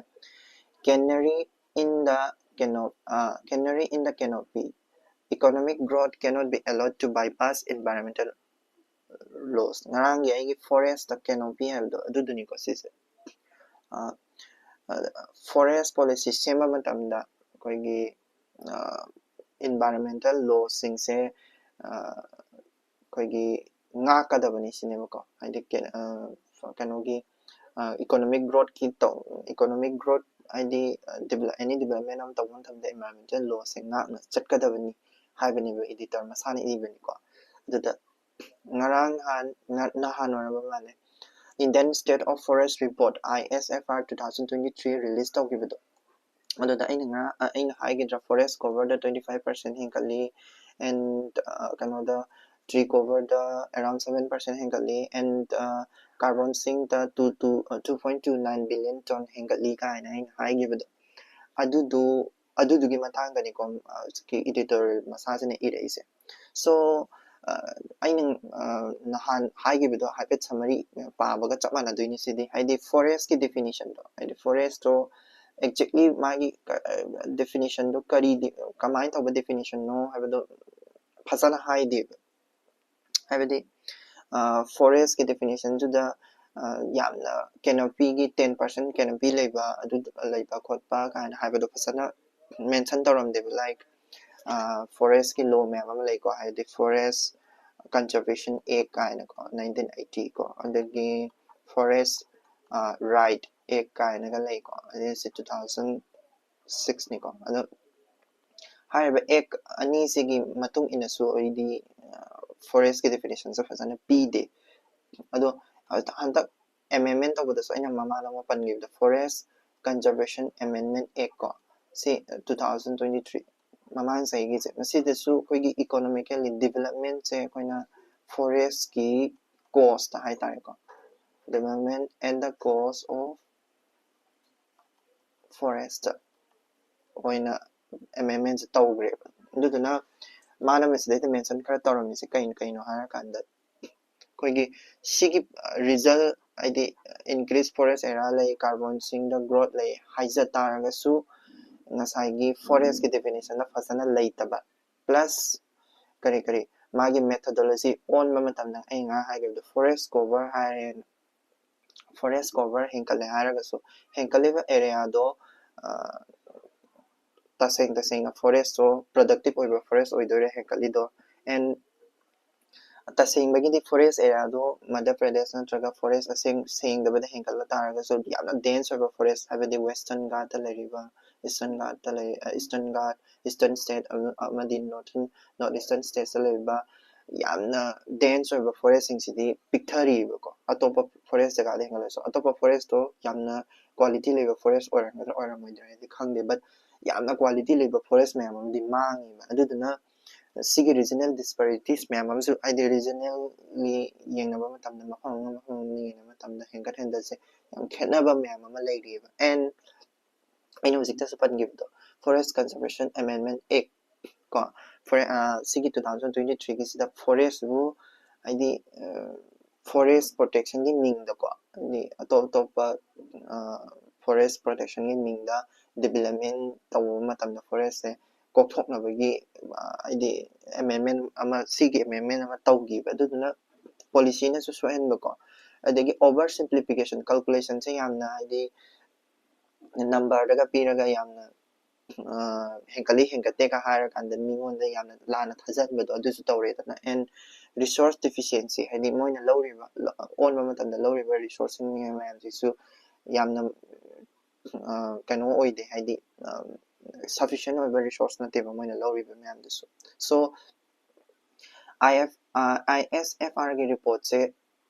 Canary in the cano-, uh, canary in the canopy. Economic growth cannot be allowed to bypass environmental laws. ꯉꯔꯥꯡꯒꯤ ꯑꯩꯒꯤ forest ꯇ canopy ꯍꯥꯏꯕꯗꯣ ꯑꯗꯨꯗꯨꯅꯤꯀꯣ ꯁꯤꯁꯦ꯫ Forest policy ꯁꯦꯝꯕ ꯃꯇꯝꯗ ꯑꯩꯈꯣꯏꯒꯤ environmental law ꯁꯤꯡꯁꯦ ꯑꯩꯈꯣꯏꯒꯤ ꯉꯥꯛꯀꯗꯕꯅꯤ ꯁꯤꯅꯦꯕꯀꯣ꯫ ꯍꯥꯏꯗꯤ ꯀꯩꯅꯣꯒꯤ economic growth ꯀꯤ ꯇꯧ, economic growth ꯍꯥꯏꯗꯤ any development ꯑꯃ ꯇꯧꯕ ꯃꯇꯝꯗ environmental law ꯁꯦ ꯉꯥꯛꯅ ꯆꯠꯀꯗꯕꯅꯤ ꯍꯥꯏꯕꯅꯦꯕ editor ꯃꯁꯥꯅ ꯏꯕꯅꯤꯀꯣ꯫ ꯑꯗꯨꯗ ꯉꯔꯥꯡ ꯅꯍꯥꯟ, ꯅꯍꯥꯟ ꯑꯣꯏꯔꯕ ꯃꯥꯜꯂꯦ, Indian State of Forest Report, I S F R, two thousand twenty three release ꯇꯧꯈꯤꯕꯗꯣ꯫ ꯑꯗꯨꯗ ꯑꯩꯅ ꯉꯔꯥꯡ, ꯑꯩꯅ ꯍꯥꯏꯈꯤꯗ꯭ꯔꯥ, forest cover ꯗ twenty five percent ꯍꯦꯟꯒꯠꯂꯤ, and ꯀꯩꯅꯣꯗ, tree cover ꯗ around seven percent ꯍꯦꯟꯒꯠꯂꯤ, and carbon sink ꯇ two, two, two point two nine billion ton ꯍꯦꯟꯒꯠꯂꯤ ꯀꯥꯏꯅ ꯑꯩꯅ ꯍꯥꯏꯈꯤꯕꯗꯣ꯫ ꯑꯗꯨꯗꯨ, ꯑꯗꯨꯗꯨꯒꯤ ꯃꯇꯥꯡꯗꯅꯤꯀꯣ ꯍꯧꯖꯤꯛꯀꯤ editor ꯃꯁꯥꯁꯤꯅ ꯏꯔꯛꯏꯁꯦ꯫ So ꯑꯩꯅ ꯅꯍꯥꯟ ꯍꯥꯏꯈꯤꯕꯗꯣ ꯍꯥꯏꯐꯦꯠ summary ꯄꯥꯕꯒ ꯆꯞ ꯃꯥꯟꯅꯗꯣꯏꯅꯤ ꯁꯤꯗꯤ꯫ ꯍꯥꯏꯗꯤ forest ꯀꯤ definition ꯗꯣ, ꯍꯥꯏꯗꯤ forest ꯇꯣ exactly ꯃꯥꯒꯤ definition ꯗꯣ ꯀꯔꯤ, ꯀꯃꯥꯏꯅ ꯇꯧꯕ definition ꯅꯣ ꯍꯥꯏꯕꯗꯣ ꯐꯖꯅ ꯍꯥꯏꯗꯦꯕ꯫ ꯍꯥꯏꯕꯗꯤ forest ꯀꯤ definition ꯗꯨꯗ ꯌꯥꯝꯅ canopy ꯒꯤ ten percent canopy ꯂꯩꯕ, ꯑꯗꯨ ꯂꯩꯕ ꯈꯣꯠꯄ ꯀꯥꯏꯅ ꯍꯥꯏꯕꯗꯣ ꯐꯖꯅ mention ꯇꯧꯔꯝꯗꯦꯕ꯫ Like forest ꯀꯤ law ꯃꯌꯥꯝ ꯑꯃ ꯂꯩꯀꯣ, ꯍꯥꯏꯗꯤ Forest Conservation Act ꯀꯥꯏꯅꯀꯣ, nineteen eighty ꯀꯣ, ꯑꯗꯒꯤ Forest Right Act ꯀꯥꯏꯅꯒ ꯂꯩꯀꯣ, ꯑꯗꯩ ꯁꯤ two thousand six ꯅꯤꯀꯣ꯫ ꯑꯗꯣ ꯍꯥꯏꯔꯤꯕ act ꯑꯅꯤꯁꯤꯒꯤ ꯃꯇꯨꯡ ꯏꯟꯅꯁꯨ ꯑꯩꯗꯤ forest ꯀꯤ definition ꯁꯦ ꯐꯖꯅ ꯄꯤꯗꯦ꯫ ꯑꯗꯣ ꯍꯟꯗꯛ amendment ꯇꯧꯕꯗꯁꯨ ꯑꯩꯅ ꯃꯃꯥꯡꯗ ꯑꯃ ꯄꯟꯈꯤꯕꯗꯣ, Forest Conservation Amendment Act ꯀꯣ, ꯁꯤ two thousand twenty three ꯃꯃꯥꯡ ꯆꯍꯤꯒꯤꯁꯦ, ꯃꯁꯤꯗꯁꯨ ꯑꯩꯈꯣꯏꯒꯤ economically development ꯁꯦ ꯑꯩꯈꯣꯏꯅ forest ꯀꯤ cost ꯍꯥꯏꯇꯥꯔꯦꯀꯣ, development and the cost of forest ꯑꯣꯏꯅ amendment ꯁꯦ ꯇꯧꯈ꯭ꯔꯦꯕ꯫ ꯑꯗꯨꯗꯨꯅ ꯃꯥꯅ ꯃꯁꯤꯗꯩꯗ mention ꯈꯔ ꯇꯧꯔꯝꯃꯤꯁꯦ ꯀꯩꯅꯣ ꯀꯩꯅꯣ ꯍꯥꯏꯔꯀꯥꯟꯗ, ꯑꯩꯈꯣꯏꯒꯤ ꯁꯤꯒꯤ result ꯍꯥꯏꯗꯤ increase forest area ꯂꯩ, carbon sink ꯗ growth ꯂꯩ ꯍꯥꯏꯖ ꯇꯥꯔꯒꯁꯨ, ꯉꯁꯥꯏꯒꯤ forest ꯀꯤ definition ꯗ ꯐꯖꯅ ꯂꯩꯇꯕ, plus ꯀꯔꯤ ꯀꯔꯤ ꯃꯥꯒꯤ methodology ꯑꯣꯟꯕ ꯃꯇꯝꯗ, ꯑꯩ ꯉꯥꯏꯍꯥꯛ ꯍꯥꯏꯈꯤꯕꯗꯣ, forest cover ꯍꯥꯏꯔꯦ, forest cover ꯍꯦꯟꯀꯠꯂꯦ ꯍꯥꯏꯔꯒꯁꯨ, ꯍꯦꯟꯀꯠꯂꯤꯕ area ꯗꯣ ꯇꯁꯦꯡ ꯇꯁꯦꯡꯅ forest ꯇꯣ productive ꯑꯣꯏꯕ forest ꯑꯣꯏꯗꯣꯏꯔꯥ ꯍꯦꯟꯀꯠꯂꯤꯗꯣ? And ꯇꯁꯦꯡꯕꯒꯤꯗꯤ forest area ꯗꯣ ꯃꯙ꯭ꯌ ꯄ꯭ꯔꯗꯦꯁ ꯅꯠꯇ꯭ꯔꯒ forest ꯑꯁꯦꯡ ꯁꯦꯡꯗꯕꯗ ꯍꯦꯟꯒꯠꯂ ꯇꯥꯔꯒꯁꯨ, ꯌꯥꯝꯅ dense ꯑꯣꯏꯕ forest, ꯍꯥꯏꯕꯗꯤ western ꯒꯥꯠꯇ ꯂꯩꯔꯤꯕ, eastern ꯒꯥꯠꯇ ꯂꯩ, eastern ꯒꯥꯠ, eastern state ꯑꯃꯗꯤ northern, north eastern states ꯇ ꯂꯩꯔꯤꯕ ꯌꯥꯝꯅ dense ꯑꯣꯏꯕ forest ꯁꯤꯡꯁꯤꯗꯤ ꯄꯤꯛꯊꯔꯤꯕꯀꯣ, ꯑꯇꯣꯞꯄ forest ꯖꯒꯥꯗ ꯍꯦꯟꯒꯠꯂꯁꯨ꯫ ꯑꯇꯣꯞꯄ forest ꯇꯣ ꯌꯥꯝꯅ quality ꯂꯩꯕ forest ꯑꯣꯏꯔꯝꯒꯗ꯭ꯔꯥ ꯑꯣꯏꯔꯝꯃꯣꯏꯗ꯭ꯔꯥ ꯍꯥꯏꯗꯤ ꯈꯪꯗꯦ, but ꯌꯥꯝꯅ quality ꯂꯩꯕ forest ꯃꯌꯥꯝ ꯑꯃꯗꯤ ꯃꯥꯡꯉꯦꯕ꯫ ꯑꯗꯨꯗꯨꯅ ꯁꯤꯒꯤ regional disparities ꯃꯌꯥꯝ ꯑꯃꯁꯨ, ꯍꯥꯏꯗꯤ regionally ꯌꯦꯡꯅꯕ ꯃꯇꯝꯗ, ꯃꯐꯝ ꯑꯃꯒ ꯃꯐꯝ ꯑꯃꯒ ꯌꯦꯡꯅꯕ ꯃꯇꯝꯗ ꯍꯦꯟꯒꯠ ꯍꯦꯟꯗꯠꯁꯦ ꯌꯥꯝ ꯈꯦꯠꯅꯕ ꯃꯌꯥꯝ ꯑꯃ ꯂꯩꯔꯤꯑꯕ꯫ And ꯑꯩꯅ ꯍꯧꯖꯤꯛꯇꯁꯨ ꯄꯟꯈꯤꯕꯗꯣ, Forest Conservation Amendment Act ꯀꯣ, ꯐꯣꯔꯦ-, ꯑ, ꯁꯤꯒꯤ two thousand twenty three ꯒꯤꯁꯤꯗ forest ꯕꯨ, ꯍꯥꯏꯗꯤ, ꯑ, forest protection ꯒꯤ ꯃꯤꯡꯗꯀꯣ, ꯍꯥꯏꯗꯤ ꯑꯇꯣꯞ ꯑꯇꯣꯞꯄ, ꯑ, forest protection ꯒꯤ ꯃꯤꯡꯗ development ꯇꯧꯕ ꯃꯇꯝꯗ forest ꯁꯦ ꯀꯣꯛꯊꯣꯛꯅꯕꯒꯤ, ꯑ, ꯍꯥꯏꯗꯤ amendment ꯑꯃ, ꯁꯤꯒꯤ amendment ꯑꯃ ꯇꯧꯈꯤꯕ꯫ ꯑꯗꯨꯗꯨꯅ policy ꯅꯁꯨ ꯁꯣꯏꯍꯟꯕꯀꯣ, ꯑꯗꯒꯤ over simplification, calculation ꯁꯦ ꯌꯥꯝꯅ, ꯍꯥꯏꯗꯤ number ꯗꯒ ꯄꯤꯔꯒ ꯌꯥꯝꯅ, ꯑ, ꯍꯦꯟꯒꯠꯂꯤ ꯍꯦꯟꯒꯠꯇꯦꯒ ꯍꯥꯏꯔꯀꯥꯟꯗ ꯃꯤꯉꯣꯟꯗ ꯌꯥꯝꯅ ꯂꯥꯟꯅ ꯊꯥꯖꯍꯟꯕꯗꯣ, ꯑꯗꯨꯁꯨ ꯇꯧꯔꯦꯗꯅ꯫ And resource deficiency, ꯍꯥꯏꯗꯤ ꯃꯣꯏꯅ ꯂꯧꯔꯤꯕ, ꯂ-, ꯑꯣꯟꯕ ꯃꯇꯝꯗ ꯂꯧꯔꯤꯕ resource ꯁꯤꯡ ꯃꯌꯥꯝꯁꯤꯁꯨ ꯌꯥꯝꯅ, ꯑ, ꯀꯩꯅꯣ ꯑꯣꯏꯗꯦ, ꯍꯥꯏꯗꯤ, ꯑ, sufficient ꯑꯣꯏꯕ resource ꯅꯠꯇꯦꯕ ꯃꯣꯏꯅ ꯂꯧꯔꯤꯕ ꯃꯌꯥꯝꯗꯨꯁꯨ꯫ So I F, ꯑ, I S F R ꯒꯤ report ꯁꯦ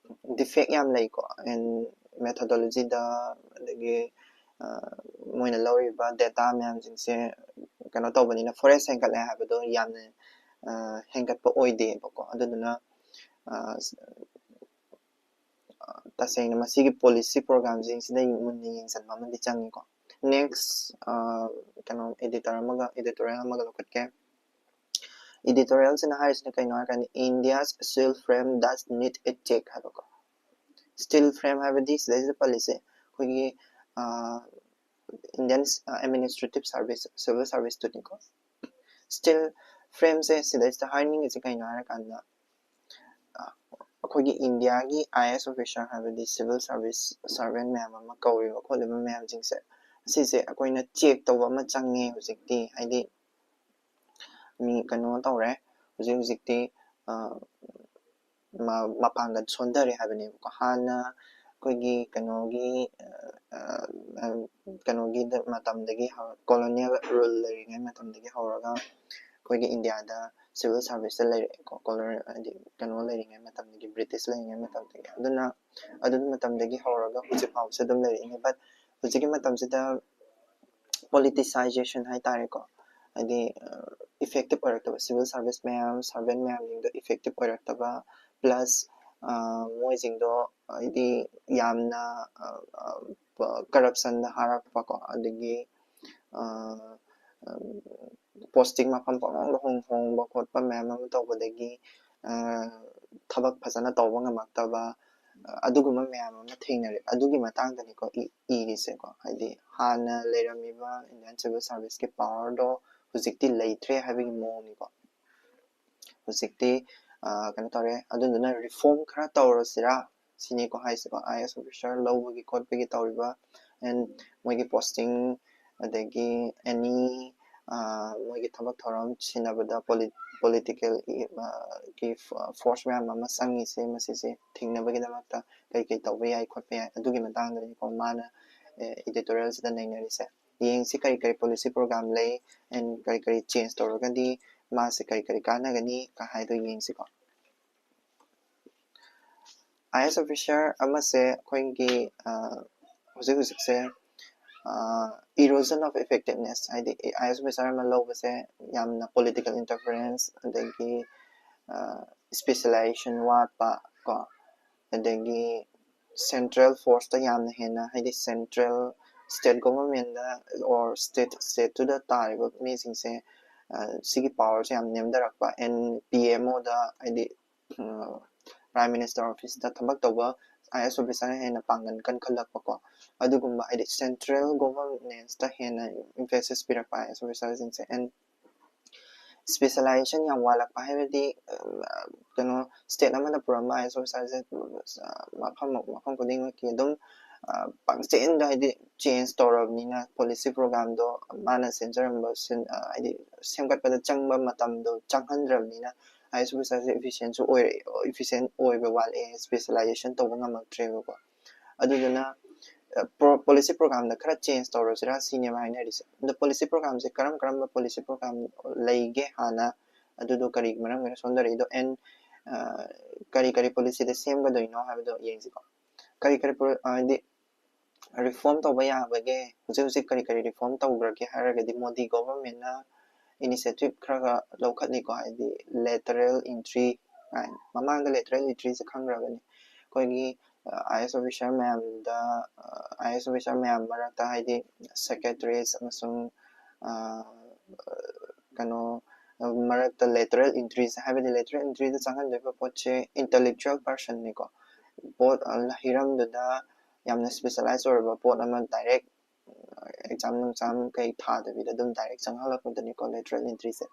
defect ꯌꯥꯝ ꯂꯩꯀꯣ, and methodology ꯗ, ꯑꯗꯒꯤ, ꯑ, ꯃꯣꯏꯅ ꯂꯧꯔꯤꯕ data ꯃꯌꯥꯝꯁꯤꯡꯁꯦ ꯀꯩꯅꯣ ꯇꯧꯕꯅꯤꯅ forest ꯍꯦꯟꯒꯠꯂꯦ ꯍꯥꯏꯕꯗꯣ ꯌꯥꯝꯅ ꯍꯦꯟꯒꯠꯄ ꯑꯣꯏꯗꯦꯕꯀꯣ꯫ ꯑꯗꯨꯗꯨꯅ ꯇꯁꯦꯡꯅ ꯃꯁꯤꯒꯤ policy programꯁꯤꯡꯁꯤꯗ ꯃꯨꯟꯅ ꯌꯦꯡꯁꯤꯟꯕ ꯑꯃꯗꯤ ꯆꯪꯉꯤꯀꯣ꯫ Next ꯀꯩꯅꯣ editor ꯑꯃꯒ editorial ꯑꯃꯒ ꯂꯧꯈꯠꯀꯦ꯫ Editorialꯁꯤꯅ ꯍꯥꯏꯔꯤꯁꯤꯅ ꯀꯩꯅꯣ ꯍꯥꯏꯔꯀꯥꯟꯗ India's steel frame does need a check ꯍꯥꯏꯕꯀꯣ꯫ Steel frame ꯍꯥꯏꯕꯗꯤ ꯁꯤꯗꯩꯁꯤꯗ ꯄꯜꯂꯤꯁꯦ ꯑꯩꯈꯣꯏꯒꯤ Indian administrative service, civil serviceꯇꯨꯅꯤꯀꯣ꯫ Steel frameꯁꯦ ꯁꯤꯗꯩꯁꯤꯗ ꯍꯥꯏꯅꯤꯡꯉꯤꯁꯦ ꯀꯩꯅꯣ ꯍꯥꯏꯔꯀꯥꯟꯗ ꯑꯩꯈꯣꯏꯒꯤ Indiaꯒꯤ IAS officer ꯍꯥꯏꯕꯗꯤ civil service servant ꯃꯌꯥꯝ ꯑꯃ ꯀꯧꯔꯤꯕ ꯈꯣꯠꯂꯤꯕ ꯃꯌꯥꯝꯁꯤꯡꯁꯦ ꯁꯤꯁꯦ ꯑꯩꯈꯣꯏꯅ check ꯇꯧꯕ ꯑꯃ ꯆꯪꯉꯦ ꯍꯧꯖꯤꯛꯇꯤ꯫ ꯍꯥꯏꯗꯤ ꯃꯤ ꯀꯩꯅꯣ ꯇꯧꯔꯦ, ꯍꯧꯖꯤꯛ ꯍꯧꯖꯤꯛꯇꯤ ꯃꯄꯥꯡꯒꯜ ꯁꯣꯟꯊꯔꯦ ꯍꯥꯏꯕꯅꯦꯕꯀꯣ꯫ ꯍꯥꯟꯅ ꯑꯩꯈꯣꯏꯒꯤ ꯀꯩꯅꯣꯒꯤ ꯀꯩꯅꯣꯒꯤ ꯃꯇꯝꯗꯒꯤ colonial rule ꯂꯩꯔꯤꯉꯩ ꯃꯇꯝꯗꯒꯤ ꯍꯧꯔꯒ ꯑꯩꯈꯣꯏꯒꯤ Indiaꯗ civil serviceꯇ ꯂꯩꯔꯛꯑꯦꯀꯣ꯫ Colonial ꯍꯥꯏꯗꯤ ꯀꯩꯅꯣ ꯂꯩꯔꯤꯉꯩ ꯃꯇꯝꯗꯒꯤ, British ꯂꯩꯔꯤꯉꯩ ꯃꯇꯝꯗꯒꯤ꯫ ꯑꯗꯨꯅ ꯑꯗꯨꯒꯤ ꯃꯇꯝꯗꯒꯤ ꯍꯧꯔꯒ ꯍꯧꯖꯤꯛ ꯐꯥꯎꯕꯁꯨ ꯑꯗꯨꯝ ꯂꯩꯔꯛꯏꯅꯦ꯫ But ꯍꯧꯖꯤꯛꯀꯤ ꯃꯇꯝꯁꯤꯗ politicization ꯍꯥꯏꯇꯥꯔꯦꯀꯣ, ꯍꯥꯏꯗꯤ effective ꯑꯣꯏꯔꯛꯇꯕ, civil service ꯃꯌꯥꯝ, servant ꯃꯌꯥꯝꯁꯤꯡꯗꯣ effective ꯑꯣꯏꯔꯛꯇꯕ, plus ꯃꯣꯏꯁꯤꯡꯗꯣ ꯍꯥꯏꯗꯤ ꯌꯥꯝꯅ corruptionꯗ ꯍꯥꯔꯛꯄꯀꯣ, ꯑꯗꯒꯤ posting ꯃꯐꯝ ꯄꯪꯍꯣꯡꯗ ꯍꯣꯡ ꯍꯣꯡꯕ ꯈꯣꯠꯄ ꯃꯌꯥꯝ ꯑꯃ ꯇꯧꯕꯗꯒꯤ ꯊꯕꯛ ꯐꯖꯅ ꯇꯧꯕ ꯉꯝꯃꯛꯇꯕ, ꯑꯗꯨꯒꯨꯝꯕ ꯃꯌꯥꯝ ꯑꯃ ꯊꯦꯡꯅꯔꯦ꯫ ꯑꯗꯨꯒꯤ ꯃꯇꯥꯡꯗꯅꯤꯀꯣ ꯏꯔꯤꯁꯦꯀꯣ꯫ ꯍꯥꯏꯗꯤ ꯍꯥꯟꯅ ꯂꯩꯔꯝꯃꯤꯕ Indian civil serviceꯀꯤ powerꯗꯣ ꯍꯧꯖꯤꯛꯇꯤ ꯂꯩꯇ꯭ꯔꯦ ꯍꯥꯏꯕꯒꯤ ꯃꯑꯣꯡꯅꯤꯀꯣ꯫ ꯍꯧꯖꯤꯛꯇꯤ ꯀꯩꯅꯣ ꯇꯧꯔꯦ, ꯑꯗꯨꯗꯨꯅ reform ꯈꯔ ꯇꯧꯔꯁꯤꯔꯥ ꯁꯤꯅꯤꯀꯣ ꯍꯥꯏꯁꯦꯀꯣ꯫ IAS officer ꯂꯧꯕꯒꯤ ꯈꯣꯠꯄꯒꯤ ꯇꯧꯔꯤꯕ and ꯃꯣꯏꯒꯤ posting, ꯑꯗꯒꯤ any ꯃꯣꯏꯒꯤ ꯊꯕꯛ ꯊꯧꯔꯝ ꯁꯤꯟꯅꯕꯗ politicalꯒꯤ force ꯃꯌꯥꯝ ꯑꯃ ꯆꯪꯉꯤꯁꯦ, ꯃꯁꯤꯁꯦ ꯊꯤꯡꯅꯕꯒꯤꯗꯃꯛꯇ ꯀꯔꯤ ꯀꯔꯤ ꯇꯧꯕ ꯌꯥꯏ ꯈꯣꯠꯄ ꯌꯥꯏ, ꯑꯗꯨꯒꯤ ꯃꯇꯥꯡꯗꯅꯤꯀꯣ ꯃꯥꯅ editorialꯁꯤꯗ ꯅꯩꯅꯔꯤꯁꯦ꯫ ꯌꯦꯡꯁꯤ ꯀꯔꯤ ꯀꯔꯤ policy program ꯂꯩ and ꯀꯔꯤ ꯀꯔꯤ change ꯇꯧꯔꯒꯗꯤ ꯃꯥꯁꯦ ꯀꯔꯤ ꯀꯔꯤ ꯀꯥꯟꯅꯒꯅꯤ ꯍꯥꯏꯗꯣ ꯌꯦꯡꯁꯤꯀꯣ꯫ IAS officer ꯑꯃꯁꯦ ꯑꯩꯈꯣꯏꯒꯤ ꯍꯧꯖꯤꯛ ꯍꯧꯖꯤꯛꯁꯦ Erosion of effectiveness, ꯍꯥꯏꯗꯤ ꯑꯥꯏ ꯑꯦꯁ ꯑꯣꯐꯤꯁꯥꯔ ꯑꯃ ꯂꯧꯕꯁꯦ ꯌꯥꯝꯅ political interference, ꯑꯗꯒꯤ specialization ꯋꯥꯠꯄ ꯀꯣ, ꯑꯗꯒꯤ central forceꯇ ꯌꯥꯝꯅ ꯍꯦꯟꯅ, ꯍꯥꯏꯗꯤ central state governmentꯗ or state stateꯇꯨꯗ ꯇꯥꯔꯤꯕ ꯃꯤꯁꯤꯡꯁꯦ ꯁꯤꯒꯤ powerꯁꯦ ꯌꯥꯝ ꯅꯦꯝꯊꯔꯛꯄ꯫ ꯑꯦꯟ ꯄꯤ ꯑꯦꯝ ꯑꯣꯗ, ꯍꯥꯏꯗꯤ Prime Minister officeꯇ ꯊꯕꯛ ꯇꯧꯕ ꯑꯥꯏ ꯑꯦꯁ ꯑꯣꯐꯤꯁꯥꯔꯅ ꯍꯦꯟꯅ ꯄꯥꯡꯒꯜ ꯀꯟꯈꯠꯂꯛꯄꯀꯣ꯫ ꯑꯗꯨꯒꯨꯝꯕ, ꯍꯥꯏꯗꯤ central governanceꯇ ꯍꯦꯟꯅ emphasis ꯄꯤꯔꯛꯄ ꯑꯥꯏ ꯑꯦꯁ ꯑꯣꯐꯤꯁꯥꯔꯁꯤꯡꯁꯦ꯫ ꯑꯦꯟ specialization ꯌꯥꯝ ꯋꯥꯠꯂꯛꯄ ꯍꯥꯏꯕꯗꯤ ꯀꯩꯅꯣ, state ꯑꯃꯗ ꯄꯨꯔꯝꯕ ꯑꯥꯏ ꯑꯦꯁ ꯑꯣꯐꯤꯁꯥꯔꯁꯦ ꯃꯐꯝ ꯃꯐꯝ ꯈꯨꯗꯤꯡꯃꯛꯀꯤ ꯑꯗꯨꯝ ꯄꯪꯆꯦꯟꯗ, ꯍꯥꯏꯗꯤ change ꯇꯧꯔꯕꯅꯤꯅ policy programꯗꯣ ꯃꯥꯅ ꯁꯦꯝꯖꯔꯝꯕ, ꯍꯥꯏꯗꯤ ꯁꯦꯝꯒꯠꯄꯗ ꯆꯪꯕ ꯃꯇꯝꯗꯣ ꯆꯪꯍꯟꯗ꯭ꯔꯕꯅꯤꯅ ꯑꯥꯏ ꯑꯦꯁ ꯑꯣꯐꯤꯁꯥꯔꯁꯦ efficientꯁꯨ ꯑꯣꯏꯔꯛꯑꯦ, efficient ꯑꯣꯏꯕ ꯋꯥꯠꯂꯛꯑꯦ, specialization ꯇꯧꯕ ꯉꯝꯃꯛꯇ꯭ꯔꯦꯕꯀꯣ꯫ ꯑꯗꯨꯗꯨꯅ policy programꯗ ꯈꯔ change ꯇꯧꯔꯁꯤꯔꯥ ꯁꯤꯅꯦꯕ ꯍꯥꯏꯅꯔꯤꯁꯦ꯫ ꯑꯗꯣ policy programꯁꯦ ꯀꯔꯝ ꯀꯔꯝꯕ policy program ꯂꯩꯒꯦ ꯍꯥꯟꯅ, ꯑꯗꯨꯗꯣ ꯀꯔꯤ ꯃꯔꯝꯒꯤꯅ ꯁꯣꯟꯊꯔꯛꯏꯗꯣ, and ꯀꯔꯤ ꯀꯔꯤ policyꯗ ꯁꯦꯝꯒꯗꯣꯏꯅꯣ ꯍꯥꯏꯕꯗꯣ ꯌꯦꯡꯁꯤꯀꯣ꯫ ꯀꯔꯤ ꯀꯔꯤ pro- ꯍꯥꯏꯗꯤ reform ꯇꯧꯕ ꯌꯥꯕꯒꯦ, ꯍꯧꯖꯤꯛ ꯍꯧꯖꯤꯛ ꯀꯔꯤ ꯀꯔꯤ reform ꯇꯧꯈ꯭ꯔꯒꯦ ꯍꯥꯏꯔꯒꯗꯤ, ꯃꯣꯗꯤ governmentꯅ initiative ꯈꯔꯒ ꯂꯧꯈꯠꯂꯤꯀꯣ, ꯍꯥꯏꯗꯤ lateral entry ꯀꯥꯏꯅ꯫ ꯃꯃꯥꯡꯗ lateral entryꯁꯦ ꯈꯪꯈ꯭ꯔꯕꯅꯤ, ꯑꯩꯈꯣꯏꯒꯤ ꯑꯥꯏ ꯑꯦꯁ ꯑꯣꯐꯤꯁꯥꯔ ꯃꯌꯥꯝꯗ, ꯑꯥꯏ ꯑꯦꯁ ꯑꯣꯐꯤꯁꯥꯔ ꯃꯌꯥꯝ ꯃꯔꯛꯇ, ꯍꯥꯏꯗꯤ secretaries ꯑꯃꯁꯨꯡ ꯀꯩꯅꯣ ꯃꯔꯛꯇ lateral entryꯁꯦ, ꯍꯥꯏꯕꯗꯤ lateral entryꯗ ꯆꯪꯍꯟꯗꯣꯏꯕ ꯄꯣꯠꯁꯦ intellectual personꯅꯤꯀꯣ꯫ ꯄꯣꯠ ꯍꯤꯔꯝꯗꯨꯗ ꯌꯥꯝꯅ specialize ꯑꯣꯏꯔꯕ ꯄꯣꯠ ꯑꯃ direct exam ꯅꯨꯡꯖꯥꯝ ꯀꯩ ꯊꯥꯗꯕꯤꯗ ꯑꯗꯨꯝ direct ꯆꯪꯍꯜꯂꯛꯄꯗꯨꯅꯤꯀꯣ lateral entryꯁꯦ꯫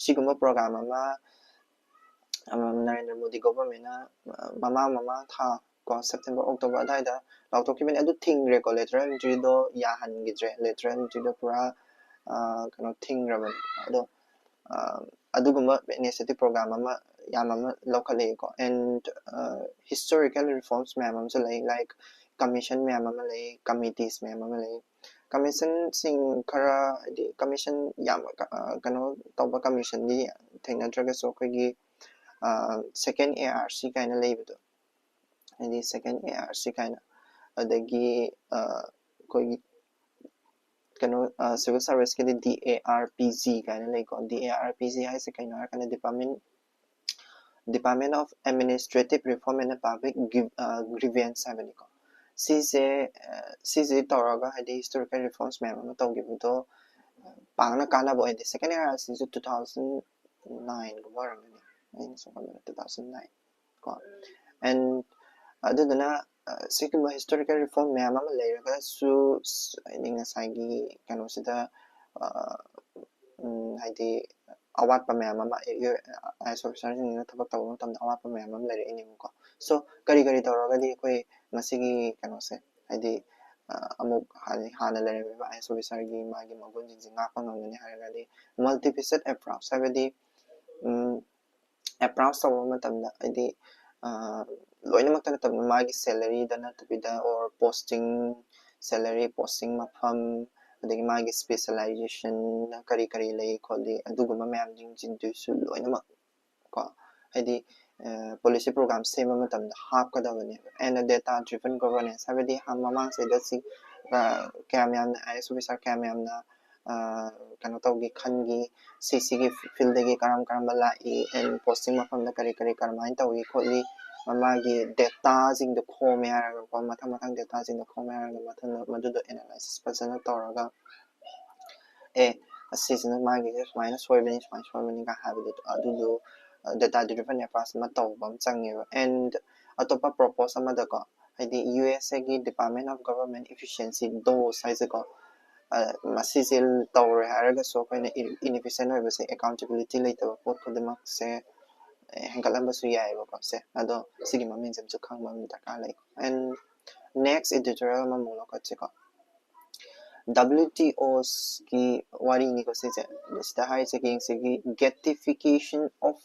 ꯁꯤꯒꯨꯝꯕ program ꯑꯃ ꯅꯔꯦꯟꯗ꯭ꯔ ꯃꯣꯗꯤ governmentꯅ ꯃꯃꯥꯡ ꯃꯃꯥꯡ ꯊꯥ ꯀꯣ, September October ꯑꯗꯨꯋꯥꯏꯗ ꯂꯥꯎꯊꯣꯛꯈꯤꯕꯅꯤ꯫ ꯑꯗꯨ ꯊꯤꯡꯈ꯭ꯔꯦꯀꯣ, lateral entryꯗꯣ ꯌꯥꯍꯟꯈꯤꯗ꯭ꯔꯦ, lateral entryꯗꯣ ꯄꯨꯔꯥ ꯀꯩꯅꯣ ꯊꯤꯡꯈ꯭ꯔꯕꯅꯤ꯫ ꯑꯗꯣ ꯑꯗꯨꯒꯨꯝꯕ initiative program ꯑꯃ ꯌꯥꯝ ꯑꯃ ꯂꯧꯈꯠꯂꯛꯏꯀꯣ꯫ And historical reforms ꯃꯌꯥꯝ ꯑꯃꯁꯨ ꯂꯩ, like commission ꯃꯌꯥꯝ ꯑꯃ ꯂꯩ, committees ꯃꯌꯥꯝ ꯑꯃ ꯂꯩ꯫ Commissionꯁꯤꯡ ꯈꯔ, ꯍꯥꯏꯗꯤ commission ꯌꯥꯝ ꯀꯩꯅꯣ ꯇꯧꯕ commissionꯗꯤ ꯊꯦꯡꯅꯗ꯭ꯔꯒꯁꯨ, ꯑꯩꯈꯣꯏꯒꯤ second A R C ꯀꯥꯏꯅ ꯂꯩꯕꯗꯣ, ꯍꯥꯏꯗꯤ second A R C ꯀꯥꯏꯅ, ꯑꯗꯒꯤ ꯑꯩꯈꯣꯏꯒꯤ ꯀꯩꯅꯣ, civil service ꯀꯤꯗꯤ D A R P G ꯀꯥꯏꯅ ꯂꯩꯀꯣ꯫ D A R P G ꯍꯥꯏꯁꯦ ꯀꯩꯅꯣ ꯍꯥꯏꯔꯀꯥꯟꯗ Department Department of Administrative Reform and Public Grievance ꯍꯥꯏꯕꯅꯤꯀꯣ꯫ ꯁꯤꯁꯦ ꯁꯤꯁꯦ ꯇꯧꯔꯒ ꯍꯥꯏꯗꯤ historical reforms ꯃꯌꯥꯝ ꯑꯃ ꯇꯧꯈꯤꯕꯗꯣ ꯄꯥꯛꯅ ꯀꯥꯟꯅꯕ ꯑꯣꯏꯗꯦ꯫ Second A R R C ꯁꯨ two thousand nine ꯒꯨꯝꯕ ꯑꯣꯏꯔꯝꯒꯅꯤ, ꯑꯩꯅ ꯁꯨꯝ ꯈꯟꯕꯗ two thousand nine ꯀꯣ꯫ And ꯑꯗꯨꯗꯨꯅ ꯁꯤꯒꯨꯝꯕ historical reform ꯃꯌꯥꯝ ꯑꯃ ꯂꯩꯔꯒꯁꯨ ꯍꯥꯏꯗꯤ ꯉꯁꯥꯏꯒꯤ ꯀꯩꯅꯣꯁꯤꯗ ꯍꯥꯏꯗꯤ ꯑꯋꯥꯠꯄ ꯃꯌꯥꯝ ꯑꯃ IAS officer ꯁꯤꯡꯁꯤꯅ ꯊꯕꯛ ꯇꯧꯕ ꯃꯇꯝꯗ ꯑꯋꯥꯠꯄ ꯃꯌꯥꯝ ꯑꯃ ꯂꯩꯔꯛꯏꯅꯦꯕꯀꯣ꯫ So ꯀꯔꯤ ꯀꯔꯤ ꯇꯧꯔꯒꯗꯤ ꯑꯩꯈꯣꯏ ꯃꯁꯤꯒꯤ ꯀꯩꯅꯣꯁꯦ ꯍꯥꯏꯗꯤ ꯑꯃꯨꯛ ꯍꯥꯟꯅ ꯂꯩꯔꯝꯃꯤꯕ IAS officer ꯒꯤ ꯃꯥꯒꯤ ꯃꯒꯨꯟꯁꯤꯡꯁꯦ ꯉꯥꯛꯄ ꯉꯝꯒꯅꯤ ꯍꯥꯏꯔꯒꯗꯤ multifaceted approach ꯍꯥꯏꯕꯗꯤ approach ꯇꯧꯕ ꯃꯇꯝꯗ ꯍꯥꯏꯗꯤ ꯂꯣꯏꯅꯃꯛꯇ ꯅꯠꯇꯕꯅ ꯃꯥꯒꯤ salary ꯗ ꯅꯠꯇꯕꯤꯗ or posting, salary, posting ꯃꯐꯝ, ꯑꯗꯒꯤ ꯃꯥꯒꯤ specialization ꯅ ꯀꯔꯤ ꯀꯔꯤ ꯂꯩ ꯈꯣꯠꯂꯤ ꯑꯗꯨꯒꯨꯝꯕ ꯃꯌꯥꯝꯁꯤꯡꯁꯤꯗꯨꯁꯨ ꯂꯣꯏꯅꯃꯛ ꯀꯣ ꯍꯥꯏꯗꯤ policy program ꯁꯦꯝꯕ ꯃꯇꯝꯗ ꯍꯥꯞꯀꯗꯕꯅꯦꯕ꯫ And data driven governance ꯍꯥꯏꯕꯗꯤ ꯃꯃꯥꯡꯁꯤꯗ ꯁꯤ ꯀꯌꯥꯝ ꯌꯥꯝꯅ IAS officer ꯀꯌꯥꯝ ꯌꯥꯝꯅ ꯀꯩꯅꯣ ꯇꯧꯈꯤ ꯈꯟꯈꯤ, ꯁꯤ ꯁꯤꯒꯤ field ꯗꯒꯤ ꯀꯔꯝ ꯀꯔꯝꯕ ꯂꯥꯛꯏ and posting ꯃꯐꯝꯗ ꯀꯔꯤ ꯀꯔꯤ ꯀꯔꯝꯍꯥꯏꯅ ꯇꯧꯏ ꯈꯣꯠꯂꯤ, ꯃꯥꯒꯤ data ꯁꯤꯡꯗꯣ ꯈꯣꯝꯃꯦ ꯍꯥꯏꯔꯒꯀꯣ, ꯃꯊꯪ ꯃꯊꯪ data ꯁꯤꯡꯗꯣ ꯈꯣꯝꯃꯦ ꯍꯥꯏꯔꯒ ꯃꯊꯪ ꯃꯗꯨꯗꯣ analysis ꯐꯖꯅ ꯇꯧꯔꯒ ꯑꯦ ꯑꯁꯤꯁꯤꯅ ꯃꯥꯒꯤꯁꯦ ꯁꯨꯃꯥꯏꯅ ꯁꯣꯏꯕꯅꯤ ꯁꯨꯃꯥꯏꯅ ꯁꯣꯏꯕꯅꯤꯒ ꯍꯥꯏꯕꯗꯣ ꯑꯗꯨꯗꯣ data driven approach ꯑꯃ ꯇꯧꯕ ꯑꯃ ꯆꯪꯉꯦꯕ꯫ And ꯑꯇꯣꯞꯄ propose ꯑꯃꯗꯀꯣ ꯍꯥꯏꯗꯤ USA ꯒꯤ Department of Government Efficiency, DOGE ꯍꯥꯏꯁꯦꯀꯣ, ꯃꯁꯤꯁꯦ ꯇꯧꯔꯦ ꯍꯥꯏꯔꯒꯁꯨ ꯑꯩꯈꯣꯏꯅ inefficient ꯑꯣꯏꯕꯁꯦ, accountability ꯂꯩꯇꯕ ꯄꯣꯠ ꯈꯨꯗꯤꯡꯃꯛꯁꯦ ꯍꯦꯟꯒꯠꯂꯝꯕꯁꯨ ꯌꯥꯏꯑꯕꯀꯣ꯫ ꯁꯦ ꯑꯗꯣ ꯁꯤꯒꯤ ꯃꯃꯤꯡꯁꯦ ꯑꯃꯁꯨ ꯈꯪꯕ ꯑꯃ ꯗꯔꯀꯥꯔ ꯂꯩꯀꯣ꯫ And next editorial ꯑꯃꯃꯨꯛ ꯂꯧꯈꯠꯁꯤꯀꯣ꯫ WTO ꯒꯤ ꯋꯥꯔꯤꯅꯤꯀꯣ ꯁꯤꯁꯦ꯫ ꯁꯤꯗ ꯍꯥꯏꯔꯤꯁꯦ ꯌꯦꯡꯁꯤꯒꯤ getification of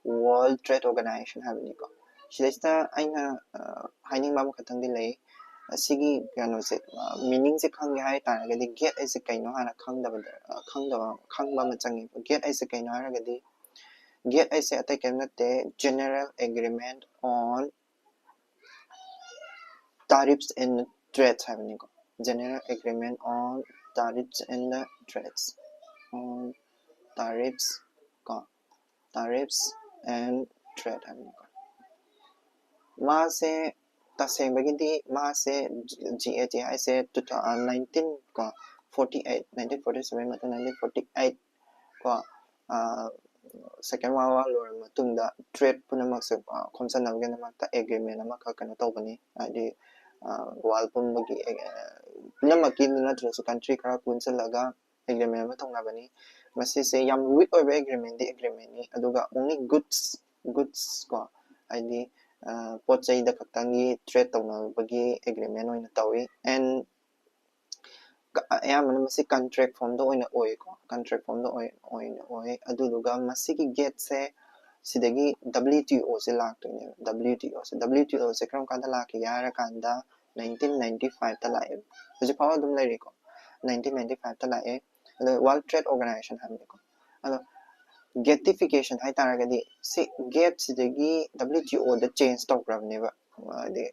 World Trade Organization ꯍꯥꯏꯕꯅꯤꯀꯣ꯫ ꯁꯤꯗꯩꯁꯤꯗ ꯑꯩꯅ ꯍꯥꯏꯅꯤꯡꯕ ꯑꯃꯈꯛꯇꯪꯗꯤ ꯂꯩ꯫ ꯑꯁꯤꯒꯤ ꯀꯩꯅꯣꯁꯦ meaning ꯁꯦ ꯈꯪꯒꯦ ꯍꯥꯏ ꯇꯥꯔꯒꯗꯤ GATT ꯍꯥꯏꯁꯦ ꯀꯩꯅꯣ ꯍꯥꯟꯅ ꯈꯪꯗꯕꯗ ꯈꯪꯗꯕ ꯈꯪꯕ ꯑꯃ ꯆꯪꯉꯦꯕ꯫ GATT ꯍꯥꯏꯁꯦ ꯀꯩꯅꯣ ꯍꯥꯏꯔꯒꯗꯤ GATT ꯍꯥꯏꯁꯦ ꯑꯇꯩ ꯀꯔꯤꯝ ꯅꯠꯇꯦ, General Agreement on Tariffs and Trade ꯍꯥꯏꯕꯅꯤꯀꯣ꯫ General Agreement on Tariffs and the Trades, on Tariffs ꯀꯣ, Tariffs and Trade ꯍꯥꯏꯕꯅꯤꯀꯣ꯫ ꯃꯥꯁꯦ ꯇꯁꯦꯡꯕꯒꯤꯗꯤ ꯃꯥꯁꯦ, ꯖꯤ ꯑꯦ ꯇꯤ ꯍꯥꯏꯁꯦ two thousand nineteen ꯀꯣ, forty eight, nineteen forty seven ꯃꯇꯨꯡ nineteen forty eight ꯀꯣ, Second World War ꯂꯣꯏꯔꯕ ꯃꯇꯨꯡꯗ trade ꯄꯨꯝꯅꯃꯛꯁꯦ ꯈꯣꯝꯖꯟꯅꯕꯒꯤꯗꯃꯛꯇ agreement ꯑꯃꯈꯛ ꯀꯩꯅꯣ ꯇꯧꯕꯅꯤ꯫ ꯍꯥꯏꯗꯤ world ꯄꯨꯝꯕꯒꯤ, ꯄꯨꯝꯅꯃꯛꯀꯤ ꯅꯠꯇ꯭ꯔꯁꯨ country ꯈꯔ ꯄꯨꯟꯁꯤꯜꯂꯒ agreement ꯑꯃ ꯇꯧꯅꯕꯅꯤ꯫ ꯃꯁꯤꯁꯦ ꯌꯥꯝ weak ꯑꯣꯏꯕ agreement ꯗꯤ agreement ꯅꯤ, ꯑꯗꯨꯒ only goods, goods ꯀꯣ, ꯍꯥꯏꯗꯤ ꯄꯣꯠ ꯆꯩꯗ ꯈꯛꯇꯪꯒꯤ trade ꯇꯧꯅꯕꯒꯤ agreement ꯑꯣꯏꯅ ꯇꯧꯏ꯫ And ꯑꯌꯥꯝꯕꯅ ꯃꯁꯤ contract form ꯗ ꯑꯣꯏꯅ ꯑꯣꯏꯀꯣ, contract form ꯗ ꯑꯣꯏ-, ꯑꯣꯏꯅ ꯑꯣꯏ꯫ ꯑꯗꯨꯗꯨꯒ ꯃꯁꯤꯒꯤ gate ꯁꯦ ꯁꯤꯗꯒꯤ W T O ꯁꯦ ꯂꯥꯛꯇꯣꯏꯅꯦꯕ꯫ W T O ꯁꯦ, W T O ꯁꯦ ꯀꯔꯝ ꯀꯥꯟꯗ ꯂꯥꯛꯈꯤꯒꯦ ꯍꯥꯏꯔꯀꯥꯟꯗ nineteen ninety five ꯇ ꯂꯥꯛꯑꯦꯕ꯫ ꯍꯧꯖꯤꯛ ꯐꯥꯎꯕ ꯑꯗꯨꯝ ꯂꯩꯔꯤꯀꯣ, nineteen ninety five ꯇ ꯂꯥꯛꯑꯦ꯫ ꯑꯗꯣ World Trade Organization ꯍꯥꯏꯕꯅꯤꯀꯣ꯫ ꯑꯗꯣ getification ꯍꯥꯏꯇꯥꯔꯒꯗꯤ ꯁꯤ gate ꯁꯤꯗꯒꯤ W T O ꯗ change ꯇꯧꯈ꯭ꯔꯕꯅꯦꯕ, ꯍꯥꯏꯗꯤ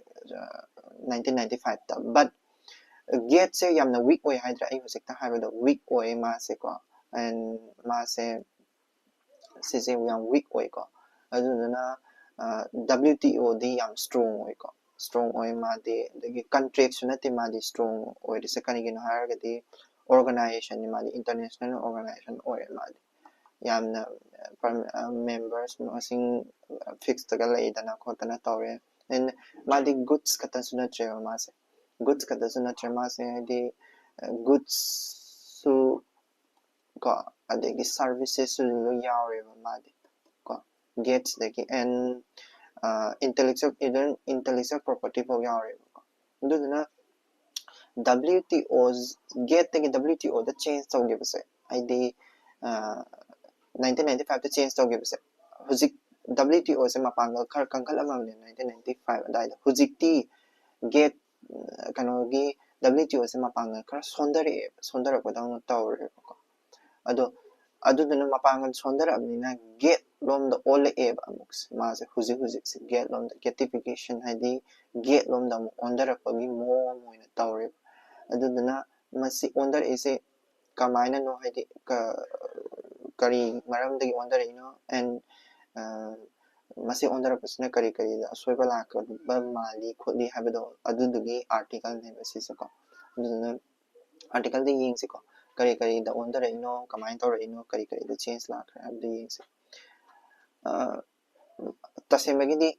nineteen ninety five ꯇ꯫ But gate ꯁꯦ ꯌꯥꯝꯅ weak ꯑꯣꯏ ꯍꯥꯏꯗ꯭ꯔꯥ? ꯑꯩ ꯍꯧꯖꯤꯛꯇ ꯍꯥꯏꯕꯗꯣ weak ꯑꯣꯏ ꯃꯥꯁꯦꯀꯣ꯫ And ꯃꯥꯁꯦ, ꯁꯤꯁꯦ ꯌꯥꯝ weak ꯑꯣꯏꯀꯣ꯫ ꯑꯗꯨꯗꯨꯅ W T O ꯗꯤ ꯌꯥꯝ strong ꯑꯣꯏꯀꯣ, strong ꯑꯣꯏ ꯃꯥꯗꯤ꯫ ꯑꯗꯒꯤ contract ꯁꯨ ꯅꯠꯇꯦ ꯃꯥꯗꯤ strong ꯑꯣꯏꯔꯤꯁꯦ꯫ ꯀꯔꯤꯒꯤꯅꯣ ꯍꯥꯏꯔꯒꯗꯤ organization ꯅꯤ ꯃꯥꯗꯤ, international organization ꯑꯣꯏꯔꯦ ꯃꯥꯗꯤ꯫ ꯌꯥꯝꯅ members ꯃꯁꯤꯡ fix ꯇꯒ ꯂꯩꯗꯅ ꯈꯣꯠꯇꯅ ꯇꯧꯔꯦ꯫ And ꯃꯥꯗꯤ goods ꯈꯛꯇꯁꯨ ꯅꯠꯇ꯭ꯔꯦꯕ ꯃꯥꯁꯦ, goods ꯈꯛꯇꯁꯨ ꯅꯠꯇ꯭ꯔꯦ ꯃꯥꯁꯦ, ꯍꯥꯏꯗꯤ goods ꯁꯨ ꯀꯣ, ꯑꯗꯒꯤ services ꯁꯨ ꯂꯣꯏ ꯌꯥꯎꯔꯦꯕ ꯃꯥꯗꯤ ꯀꯣ, gate ꯁꯤꯗꯒꯤ꯫ And intellectual, even intellectual property ꯐꯥꯎ ꯌꯥꯎꯔꯦꯕꯀꯣ꯫ ꯑꯗꯨꯗꯨꯅ W T O, gate ꯇꯒꯤ W T O ꯗ change ꯇꯧꯈꯤꯕꯁꯦ, ꯍꯥꯏꯗꯤ nineteen ninety five ꯇ change ꯇꯧꯈꯤꯕꯁꯦ, ꯍꯧꯖꯤꯛ W T O ꯁꯦ ꯃꯄꯥꯡꯒꯜ ꯈꯔ ꯀꯟꯈꯠꯂꯝꯃꯕꯅꯦ nineteen ninety five ꯑꯗꯨꯋꯥꯏꯗ꯫ ꯍꯧꯖꯤꯛꯇꯤ gate, ꯀꯩꯅꯣꯒꯤ W T O ꯁꯦ ꯃꯄꯥꯡꯒꯜ ꯈꯔ ꯁꯣꯟꯊꯔꯛꯑꯦꯕ, ꯁꯣꯟꯊꯔꯛꯄꯗꯧꯅ ꯇꯧꯔꯦꯕꯀꯣ꯫ ꯑꯗꯣ ꯑꯗꯨꯗꯨꯅ ꯃꯄꯥꯡꯒꯜ ꯁꯣꯟꯊꯔꯛꯑꯕꯅꯤꯅ gate ꯂꯣꯝꯗ ꯑꯣꯜꯂꯛꯑꯦꯕ ꯑꯃꯨꯛꯁꯦ꯫ ꯃꯥꯁꯦ ꯍꯧꯖꯤꯛ ꯍꯧꯖꯤꯛꯁꯦ gate ꯂꯣꯝꯗ, getification ꯍꯥꯏꯗꯤ gate ꯂꯣꯝꯗ ꯑꯃꯨꯛ ꯑꯣꯟꯊꯔꯛꯄꯒꯤ ꯃꯑꯣꯡ ꯑꯃ ꯑꯣꯏꯅ ꯇꯧꯔꯦꯕ꯫ ꯑꯗꯨꯗꯨꯅ ꯃꯁꯤ ꯑꯣꯟꯊꯔꯛꯏꯁꯦ ꯀꯃꯥꯏꯅꯅꯣ, ꯍꯥꯏꯗꯤ ꯀꯔꯤ ꯃꯔꯝꯗꯒꯤ ꯑꯣꯟꯊꯔꯛꯏꯅꯣ, and ꯃꯁꯤ ꯑꯣꯟꯊꯔꯛꯄꯁꯤꯅ ꯀꯔꯤ ꯀꯔꯤꯗ ꯑꯁꯣꯏꯕ ꯂꯥꯛꯀꯗꯕ ꯃꯥꯜꯂꯤ ꯈꯣꯠꯂꯤ ꯍꯥꯏꯕꯗꯣ ꯑꯗꯨꯗꯨꯒꯤ articleꯅꯦꯕ ꯁꯤꯁꯦꯀꯣ꯫ ꯑꯗꯨꯗꯨꯅ articleꯗ ꯌꯦꯡꯁꯤꯀꯣ, ꯀꯔꯤ ꯀꯔꯤꯗ ꯑꯣꯟꯊꯔꯛꯏꯅꯣ, ꯀꯃꯥꯏꯅ ꯇꯧꯔꯛꯏꯅꯣ, ꯀꯔꯤ ꯀꯔꯤꯗ change ꯂꯥꯛꯈ꯭ꯔꯦ ꯍꯥꯏꯕꯗꯨ ꯌꯦꯡꯁꯤ꯫ ꯇꯁꯦꯡꯕꯒꯤꯗꯤ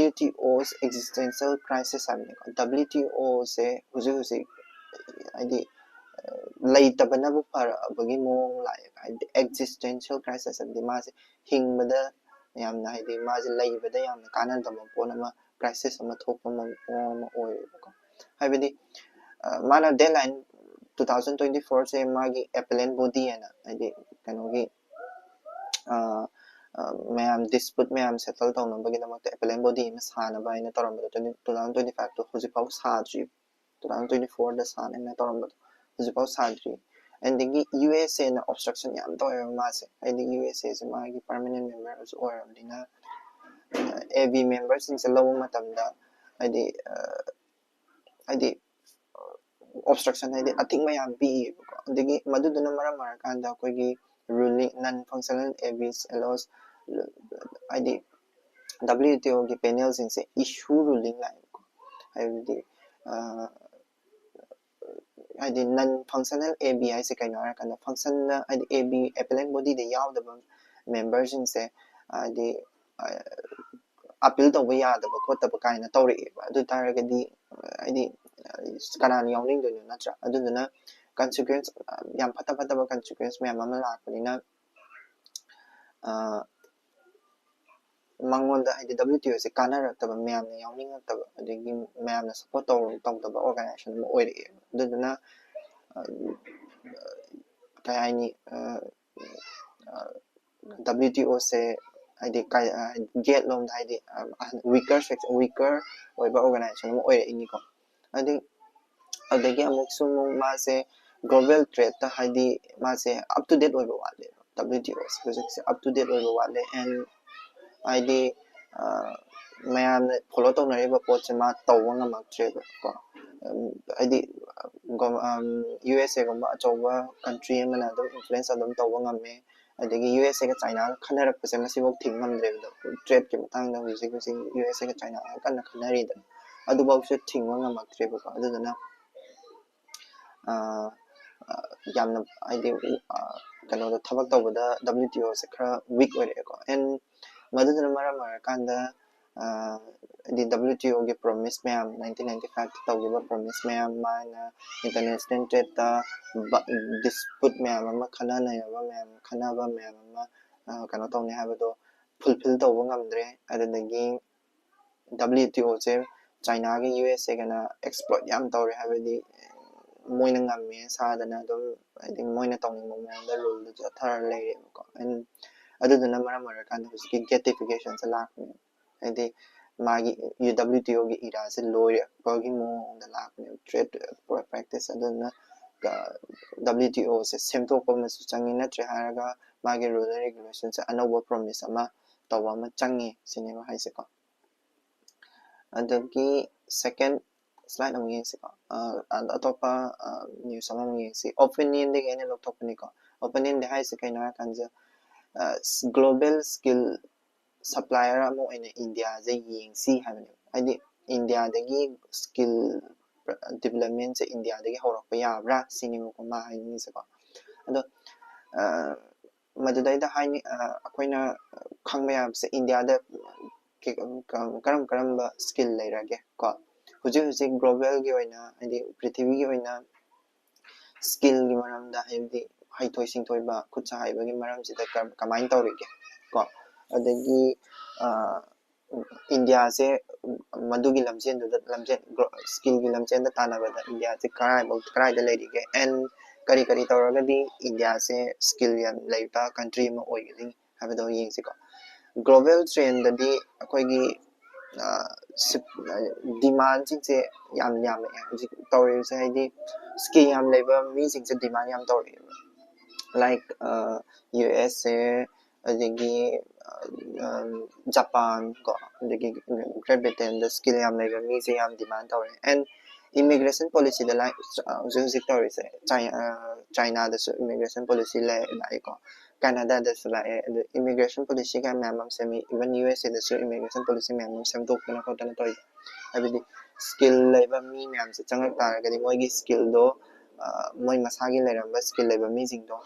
WTO's existential crisis ꯍꯥꯏꯕꯅꯤꯀꯣ꯫ WTOꯁꯦ ꯍꯧꯖꯤꯛ ꯍꯧꯖꯤꯛ ꯍꯥꯏꯗꯤ ꯂꯩꯇꯕꯅꯕꯨ ꯐꯔꯛꯑꯕꯒꯤ ꯃꯑꯣꯡ ꯂꯥꯛꯑꯦ꯫ ꯍꯥꯏꯗꯤ existential crisis ꯍꯥꯏꯕꯗꯤ ꯃꯥꯁꯦ ꯍꯤꯡꯕꯗ ꯌꯥꯝꯅ, ꯍꯥꯏꯗꯤ ꯃꯥꯁꯦ ꯂꯩꯕꯗ ꯌꯥꯝꯅ ꯀꯥꯟꯅꯗꯕ ꯄꯣꯠ ꯑꯃ, crisis ꯑꯃ ꯊꯣꯛꯄ ꯃꯑꯣꯡ ꯑꯃ ꯑꯣꯏꯌꯦꯕꯀꯣ꯫ ꯍꯥꯏꯕꯗꯤ ꯃꯥꯅ deadline two thousand twenty fourꯁꯦ ꯃꯥꯒꯤ appellate body ꯍꯥꯏꯅ, ꯍꯥꯏꯗꯤ ꯀꯩꯅꯣꯒꯤ ꯃꯌꯥꯝ dispute ꯃꯌꯥꯝ settle ꯇꯧꯅꯕꯒꯤꯗꯃꯛꯇ appellate body ꯑꯃ ꯁꯥꯅꯕ ꯍꯥꯏꯅ ꯇꯧꯔꯝꯕꯗꯣ two thousand twenty fiveꯇꯣ ꯍꯧꯖꯤꯛꯐꯥꯎ ꯁꯥꯗ꯭ꯔꯤ꯫ Two thousand twenty fourꯗ ꯁꯥꯅꯦꯅ ꯇꯧꯔꯝꯕꯗꯣ ꯍꯧꯖꯤꯛꯐꯥꯎ ꯁꯥꯗ꯭ꯔꯤ꯫ ꯑꯗꯒꯤ USAꯅ obstruction ꯌꯥꯝ ꯇꯧꯋꯦꯕ ꯃꯥꯁꯦ, ꯍꯥꯏꯗꯤ USAꯁꯦ ꯃꯥꯒꯤ permanent memberꯁꯨ ꯑꯣꯏꯔꯕꯅꯤꯅ, AB memberꯁꯤꯡꯁꯦ ꯂꯧꯕ ꯃꯇꯝꯗ ꯍꯥꯏꯗꯤ ꯍꯥꯏꯗꯤ obstruction ꯍꯥꯏꯗꯤ ꯑꯊꯤꯡꯕ ꯌꯥꯝ ꯄꯤꯌꯦꯕꯀꯣ꯫ ꯑꯗꯒꯤ ꯃꯗꯨꯗꯨꯅ ꯃꯔꯝ ꯑꯣꯏꯔꯀꯥꯟꯗ ꯑꯩꯈꯣꯏꯒꯤ ruling, non functional ABs allows, ꯍꯥꯏꯗꯤ WTOꯒꯤ panelꯁꯤꯡꯁꯦ issue ruling ꯂꯥꯛꯑꯦꯕꯀꯣ꯫ ꯍꯥꯏꯕꯗꯤ ꯍꯥꯏꯗꯤ non functional AB ꯍꯥꯏꯁꯦ ꯀꯩꯅꯣ ꯍꯥꯏꯔꯀꯥꯟꯗ, functionꯅ ꯍꯥꯏꯗꯤ AB appellate bodyꯗ ꯌꯥꯎꯗꯕ memberꯁꯤꯡꯁꯦ ꯍꯥꯏꯗꯤ appeal ꯇꯧꯕ ꯌꯥꯗꯕ ꯈꯣꯠꯇꯕ ꯀꯥꯏꯅ ꯇꯧꯔꯛꯑꯦꯕ꯫ ꯑꯗꯨ ꯇꯥꯔꯒꯗꯤ ꯍꯥꯏꯗꯤ ꯀꯅꯥꯅ ꯌꯥꯎꯅꯤꯡꯗꯣꯏꯅꯣ, ꯅꯠꯇ꯭ꯔꯥ? ꯑꯗꯨꯗꯨꯅ consequence ꯌꯥꯝ ꯐꯠꯇ ꯐꯠꯇꯕ consequence ꯃꯌꯥꯝ ꯑꯃ ꯂꯥꯛꯄꯅꯤꯅ ꯃꯉꯣꯟꯗ ꯍꯥꯏꯗꯤ WTOꯁꯦ ꯀꯥꯟꯅꯔꯛꯇꯕ, ꯃꯌꯥꯝꯅ ꯌꯥꯎꯅꯤꯡꯉꯛꯇꯕ, ꯑꯗꯒꯤ ꯃꯌꯥꯝꯅ support ꯇꯧ ꯇꯧꯗꯕ organization ꯑꯃ ꯑꯣꯏꯔꯛꯑꯦꯕ꯫ ꯑꯗꯨꯗꯨꯅ ꯀꯩ ꯍꯥꯏꯅꯤ, WTOꯁꯦ ꯍꯥꯏꯗꯤ gate ꯂꯣꯝꯗ ꯍꯥꯏꯗꯤ weaker section, weaker ꯑꯣꯏꯕ organization ꯑꯃ ꯑꯣꯏꯔꯛꯏꯅꯤꯀꯣ꯫ ꯍꯥꯏꯗꯤ ꯑꯗꯒꯤ ꯑꯃꯨꯛꯁꯨ ꯑꯃꯨꯛ ꯃꯥꯁꯦ global tradeꯇ ꯍꯥꯏꯗꯤ ꯃꯥꯁꯦ up to date ꯑꯣꯏꯕ ꯋꯥꯠꯂꯦꯕ꯫ WTOꯁꯦ ꯍꯧꯖꯤꯛꯁꯦ up to date ꯑꯣꯏꯕ ꯋꯥꯠꯂꯦ꯫ And ꯍꯥꯏꯗꯤ ꯃꯌꯥꯝꯅ ꯐꯣꯂꯣ ꯇꯧꯅꯔꯤꯕ ꯄꯣꯠꯁꯦ ꯃꯥ ꯇꯧꯕ ꯉꯝꯃꯛꯇ꯭ꯔꯦꯕ ꯀꯣ꯫ ꯍꯥꯏꯗꯤ ꯌꯨ ꯑꯦꯁ ꯑꯦꯒꯨꯝꯕ ꯑꯆꯧꯕ ꯀꯟꯇ꯭ꯔꯤ ꯑꯃꯅ ꯑꯗꯨꯝ ꯏꯟꯐ꯭ꯂꯨꯌꯦꯟꯁ ꯑꯗꯨꯝ ꯇꯧꯕ ꯉꯝꯃꯦ꯫ ꯑꯗꯒꯤ ꯌꯨ ꯑꯦꯁ ꯑꯦꯒ ꯆꯥꯏꯅꯥꯒ ꯈꯟꯅꯔꯛꯄꯁꯦ ꯉꯁꯤꯐꯥꯎ ꯊꯤꯡ ꯉꯝꯗ꯭ꯔꯦꯕ꯫ ꯇ꯭ꯔꯦꯗꯀꯤ ꯃꯇꯥꯡꯗ ꯍꯧꯖꯤꯛ ꯍꯧꯖꯤꯛ ꯌꯨ ꯑꯦꯁ ꯑꯦꯒ ꯆꯥꯏꯅꯥꯒ ꯀꯟꯅ ꯈꯟꯅꯔꯤꯗꯅ, ꯑꯗꯨꯐꯥꯎꯁꯨ ꯊꯤꯡꯕ ꯉꯝꯃꯛꯇ꯭ꯔꯦꯕꯀꯣ꯫ ꯑꯗꯨꯗꯨꯅ ꯌꯥꯝꯅ ꯍꯥꯏꯗꯤ ꯀꯩꯅꯣꯗ ꯊꯕꯛ ꯇꯧꯕꯗ ꯗꯕ꯭ꯂꯤꯎ ꯇꯤ ꯑꯣꯁꯦ ꯈꯔ ꯋꯤꯛ ꯑꯣꯏꯔꯛꯑꯦꯀꯣ꯫ ꯑꯦꯟ ꯃꯗꯨꯗꯨꯅ ꯃꯔꯝ ꯑꯣꯏꯔꯀꯥꯟꯗ ꯍꯥꯏꯗꯤ ꯗꯕ꯭ꯂꯤꯎ ꯇꯤ ꯑꯣꯒꯤ ꯄ꯭ꯔꯣꯃꯤꯁ ꯃꯌꯥꯝ, ꯅꯥꯏꯟꯇꯤꯟ ꯅꯥꯏꯟꯇꯤ ꯐꯥꯏꯚꯇ ꯇꯧꯈꯤꯕ ꯄ꯭ꯔꯣꯃꯤꯁ ꯃꯌꯥꯝ, ꯃꯥꯅ ꯏꯟꯇꯔꯅꯦꯁꯅꯦꯜ ꯇ꯭ꯔꯦꯗꯇ ꯗꯤꯁꯄ꯭ꯌꯨꯠ ꯃꯌꯥꯝ ꯑꯃ, ꯈꯟꯅ ꯅꯩꯅꯕ ꯃꯌꯥꯝ, ꯈꯟꯅꯕ ꯃꯌꯥꯝ ꯑꯃ ꯀꯩꯅꯣ ꯇꯧꯅꯤ ꯍꯥꯏꯕꯗꯣ ꯐꯨꯜꯐꯤꯜ ꯇꯧꯕ ꯉꯝꯗ꯭ꯔꯦ꯫ ꯑꯗꯨꯗꯒꯤ ꯗꯕ꯭ꯂꯤꯎ ꯇꯤ ꯑꯣꯁꯦ ꯆꯥꯏꯅꯥꯒ ꯌꯨ ꯑꯦꯁ ꯑꯦꯒꯅ ꯑꯦꯛꯁꯄ꯭ꯂꯣꯏꯠ ꯌꯥꯝ ꯇꯧꯔꯦ, ꯍꯥꯏꯕꯗꯤ ꯃꯣꯏꯅ ꯉꯝꯃꯦ ꯁꯥꯗꯅ ꯑꯗꯨꯝ ꯍꯥꯏꯗꯤ ꯃꯣꯏꯅ ꯇꯧꯅꯤꯡꯕ ꯃꯑꯣꯡꯗ ꯔꯨꯜꯗꯨ ꯆꯠꯊꯔ ꯂꯩꯔꯦꯕꯀꯣ꯫ ꯑꯗꯨꯗꯨꯅ ꯃꯔꯝ ꯑꯣꯏꯔꯀꯥꯟꯗ ꯍꯧꯖꯤꯛꯀꯤ ꯒꯦꯇꯤꯐꯤꯀꯦꯁꯟꯁꯦ ꯂꯥꯛꯄꯅꯦ꯫ ꯍꯥꯏꯗꯤ ꯃꯥꯒꯤ ꯗꯕ꯭ꯂꯤꯎ ꯇꯤ ꯑꯣꯒꯤ ꯏꯔꯥꯁꯦ ꯂꯣꯏꯔꯛꯄꯒꯤ ꯃꯑꯣꯡꯗ ꯂꯥꯛꯄꯅꯦꯕ ꯇ꯭ꯔꯦꯗ ꯄ꯭ꯔꯦꯛꯇꯤꯁ꯫ ꯑꯗꯨꯗꯨꯅ ꯗꯕ꯭ꯂꯤꯎ ꯇꯤ ꯑꯣꯁꯦ ꯁꯦꯝꯗꯣꯛꯄ ꯑꯃꯁꯨ ꯆꯪꯉꯤ, ꯅꯠꯇ꯭ꯔꯦ ꯍꯥꯏꯔꯒ ꯃꯥꯒꯤ ꯔꯨꯜ ꯑꯦꯟ ꯔꯤꯒꯨꯂꯦꯁꯟꯁꯦ ꯑꯅꯧꯕ ꯄ꯭ꯔꯣꯃꯤꯁ ꯑꯃ ꯇꯧꯕ ꯑꯃ ꯆꯪꯉꯤ ꯁꯤꯅꯦꯕ ꯍꯥꯏꯁꯦꯀꯣ꯫ ꯑꯗꯒꯤ ꯁꯦꯀꯦꯟ ꯁ꯭ꯂꯥꯏꯗ ꯑꯃꯨꯛ ꯌꯦꯡꯁꯤꯀꯣ꯫ ꯑꯇꯣꯞꯄ ꯅ꯭ꯌꯨꯁ ꯑꯃꯃꯨꯛ ꯌꯦꯡꯁꯤ꯫ ꯑꯣꯄꯤꯅꯤꯌꯟꯗꯒꯤ ꯑꯩꯅ ꯂꯧꯊꯣꯛꯄꯅꯤꯀꯣ꯫ ꯑꯣꯄꯤꯅꯤꯌꯟꯗ ꯍꯥꯏꯁꯦ ꯀꯩꯅꯣ ꯍꯥꯏꯔꯀꯥꯟꯁꯤꯗ ꯒ꯭ꯂꯣꯕꯦꯜ ꯁ꯭ꯀꯤꯜ ꯁꯄ꯭ꯂꯥꯏꯌꯔ ꯑꯃ ꯑꯣꯏꯅ ꯏꯟꯗꯤꯌꯥꯁꯦ ꯌꯦꯡꯁꯤ ꯍꯥꯏꯕꯅꯦꯕ꯫ ꯍꯥꯏꯗꯤ ꯏꯟꯗꯤꯌꯥꯗꯒꯤ ꯁ꯭ꯀꯤꯜ ꯗꯤꯕꯂꯞꯃꯦꯟꯁꯦ ꯏꯟꯗꯤꯌꯥꯗꯒꯤ ꯍꯧꯔꯛꯄ ꯌꯥꯕ꯭ꯔꯥ ꯁꯤꯅꯦꯕꯀꯣ ꯃꯥ ꯍꯥꯏꯅꯤꯡꯉꯤꯁꯦꯀꯣ꯫ ꯑꯗꯣ ꯃꯗꯨꯗꯩꯗ ꯍꯥꯏꯅꯤ, ꯑꯩꯈꯣꯏꯅ ꯈꯪꯕ ꯌꯥꯕꯁꯦ ꯏꯟꯗꯤꯌꯥꯗ ꯀꯔꯝ ꯀꯔꯝꯕ ꯁ꯭ꯀꯤꯜ ꯂꯩꯔꯒꯦ ꯀꯣ꯫ ꯍꯧꯖꯤꯛ ꯍꯧꯖꯤꯛ ꯒ꯭ꯂꯣꯕꯦꯜꯒꯤ ꯑꯣꯏꯅ, ꯍꯥꯏꯗꯤ ꯄ꯭ꯔꯤꯊꯤꯕꯤꯒꯤ ꯑꯣꯏꯅ ꯁ꯭ꯀꯤꯜꯒꯤ ꯃꯔꯝꯗ, ꯍꯥꯏꯕꯗꯤ ꯍꯩꯊꯣꯏ ꯁꯤꯡꯊꯣꯏꯕ, ꯈꯨꯠ ꯁꯥ ꯍꯩꯕꯒꯤ ꯃꯔꯝꯁꯤꯗ ꯀꯃꯥꯏꯅ ꯇꯧꯔꯤꯒꯦ ꯀꯣ꯫ ꯑꯗꯒꯤ ꯏꯟꯗꯤꯌꯥꯁꯦ ꯃꯗꯨꯒꯤ ꯂꯝꯖꯦꯟꯗꯨꯗ, ꯂꯝꯖꯦꯟ ꯁ꯭ꯀꯤꯜꯒꯤ ꯂꯝꯖꯦꯟꯗ ꯇꯥꯟꯅꯕꯗ ꯏꯟꯗꯤꯌꯥꯁꯦ ꯀꯔꯥꯏꯐꯥꯎ, ꯀꯔꯥꯏꯗ ꯂꯩꯔꯤꯒꯦ, ꯑꯦꯟ ꯀꯔꯤ ꯀꯔꯤ ꯇꯧꯔꯒꯗꯤ ꯏꯟꯗꯤꯌꯥꯁꯦ ꯁ꯭ꯀꯤꯜ ꯌꯥꯝ ꯂꯩꯕ ꯀꯟꯇ꯭ꯔꯤ ꯑꯃ ꯑꯣꯏꯒꯅꯤ ꯍꯥꯏꯕꯗꯣ ꯌꯦꯡꯁꯤꯀꯣ꯫ ꯒ꯭ꯂꯣꯕꯦꯜ ꯇ꯭ꯔꯦꯟꯗꯗꯤ ꯑꯩꯈꯣꯏꯒꯤ ꯗꯤꯃꯥꯟꯁꯤꯡꯁꯦ ꯌꯥꯝ ꯌꯥꯝꯃꯛꯑꯦ ꯍꯧꯖꯤꯛ ꯇꯧꯔꯤꯕꯁꯦ, ꯍꯥꯏꯗꯤ ꯁ꯭ꯀꯤꯜ ꯌꯥꯝ ꯂꯩꯕ ꯃꯤꯁꯤꯡꯁꯦ ꯗꯤꯃꯥꯟ ꯌꯥꯝ ꯇꯧꯔꯛꯑꯦꯕ꯫ ꯂꯥꯏꯛ ꯌꯨ ꯑꯦꯁ ꯑꯦ, ꯑꯗꯒꯤ ꯖꯄꯥꯟ ꯀꯣ, ꯑꯗꯒꯤ ꯒ꯭ꯔꯦꯠ ꯕ꯭ꯔꯤꯇꯦꯟꯗ ꯁ꯭ꯀꯤꯜ ꯌꯥꯝ ꯂꯩꯕ ꯃꯤꯁꯦ ꯌꯥꯝ ꯗꯤꯃꯥꯟ ꯇꯧꯔꯦ꯫ ꯑꯦꯟ ꯏꯃꯤꯒ꯭ꯔꯦꯁꯟ ꯄꯣꯂꯤꯁꯤꯗ ꯂꯥꯏ ꯍꯧꯖꯤꯛ ꯍꯧꯖꯤꯛ ꯇꯧꯔꯤꯁꯦ, ꯆꯥꯏꯅꯥꯗꯁꯨ ꯏꯃꯤꯒ꯭ꯔꯦꯁꯟ ꯄꯣꯂꯤꯁꯤ ꯂꯥꯛꯑꯦꯀꯣ, ꯀꯅꯥꯗꯥꯗꯁꯨ ꯂꯥꯛꯑꯦ꯫ ꯑꯗꯨ ꯏꯃꯤꯒ꯭ꯔꯦꯁꯟ ꯄꯣꯂꯤꯁꯤꯒ ꯃꯌꯥꯝ ꯑꯃ ꯁꯦꯝꯃꯤ, ꯏꯚꯟ ꯌꯨ ꯑꯦꯁ ꯑꯦꯗꯁꯨ ꯏꯃꯤꯒ꯭ꯔꯦꯁꯟ ꯄꯣꯂꯤꯁꯤ ꯃꯌꯥꯝ ꯑꯃ ꯁꯦꯝꯗꯣꯛꯇꯅ ꯈꯣꯠꯇꯅ ꯇꯧꯔꯤꯁꯦ꯫ ꯍꯥꯏꯕꯗꯤ ꯁ꯭ꯀꯤꯜ ꯂꯩꯕ ꯃꯤ ꯃꯌꯥꯝꯁꯦ ꯆꯪꯉꯛ ꯇꯥꯔꯒꯗꯤ ꯃꯣꯏꯒꯤ ꯁ꯭ꯀꯤꯜꯗꯣ, ꯃꯣꯏ ꯃꯁꯥꯒꯤ ꯂꯩꯔꯝꯕ ꯁ꯭ꯀꯤꯜ ꯂꯩꯕ ꯃꯤꯁꯤꯡꯗꯣ,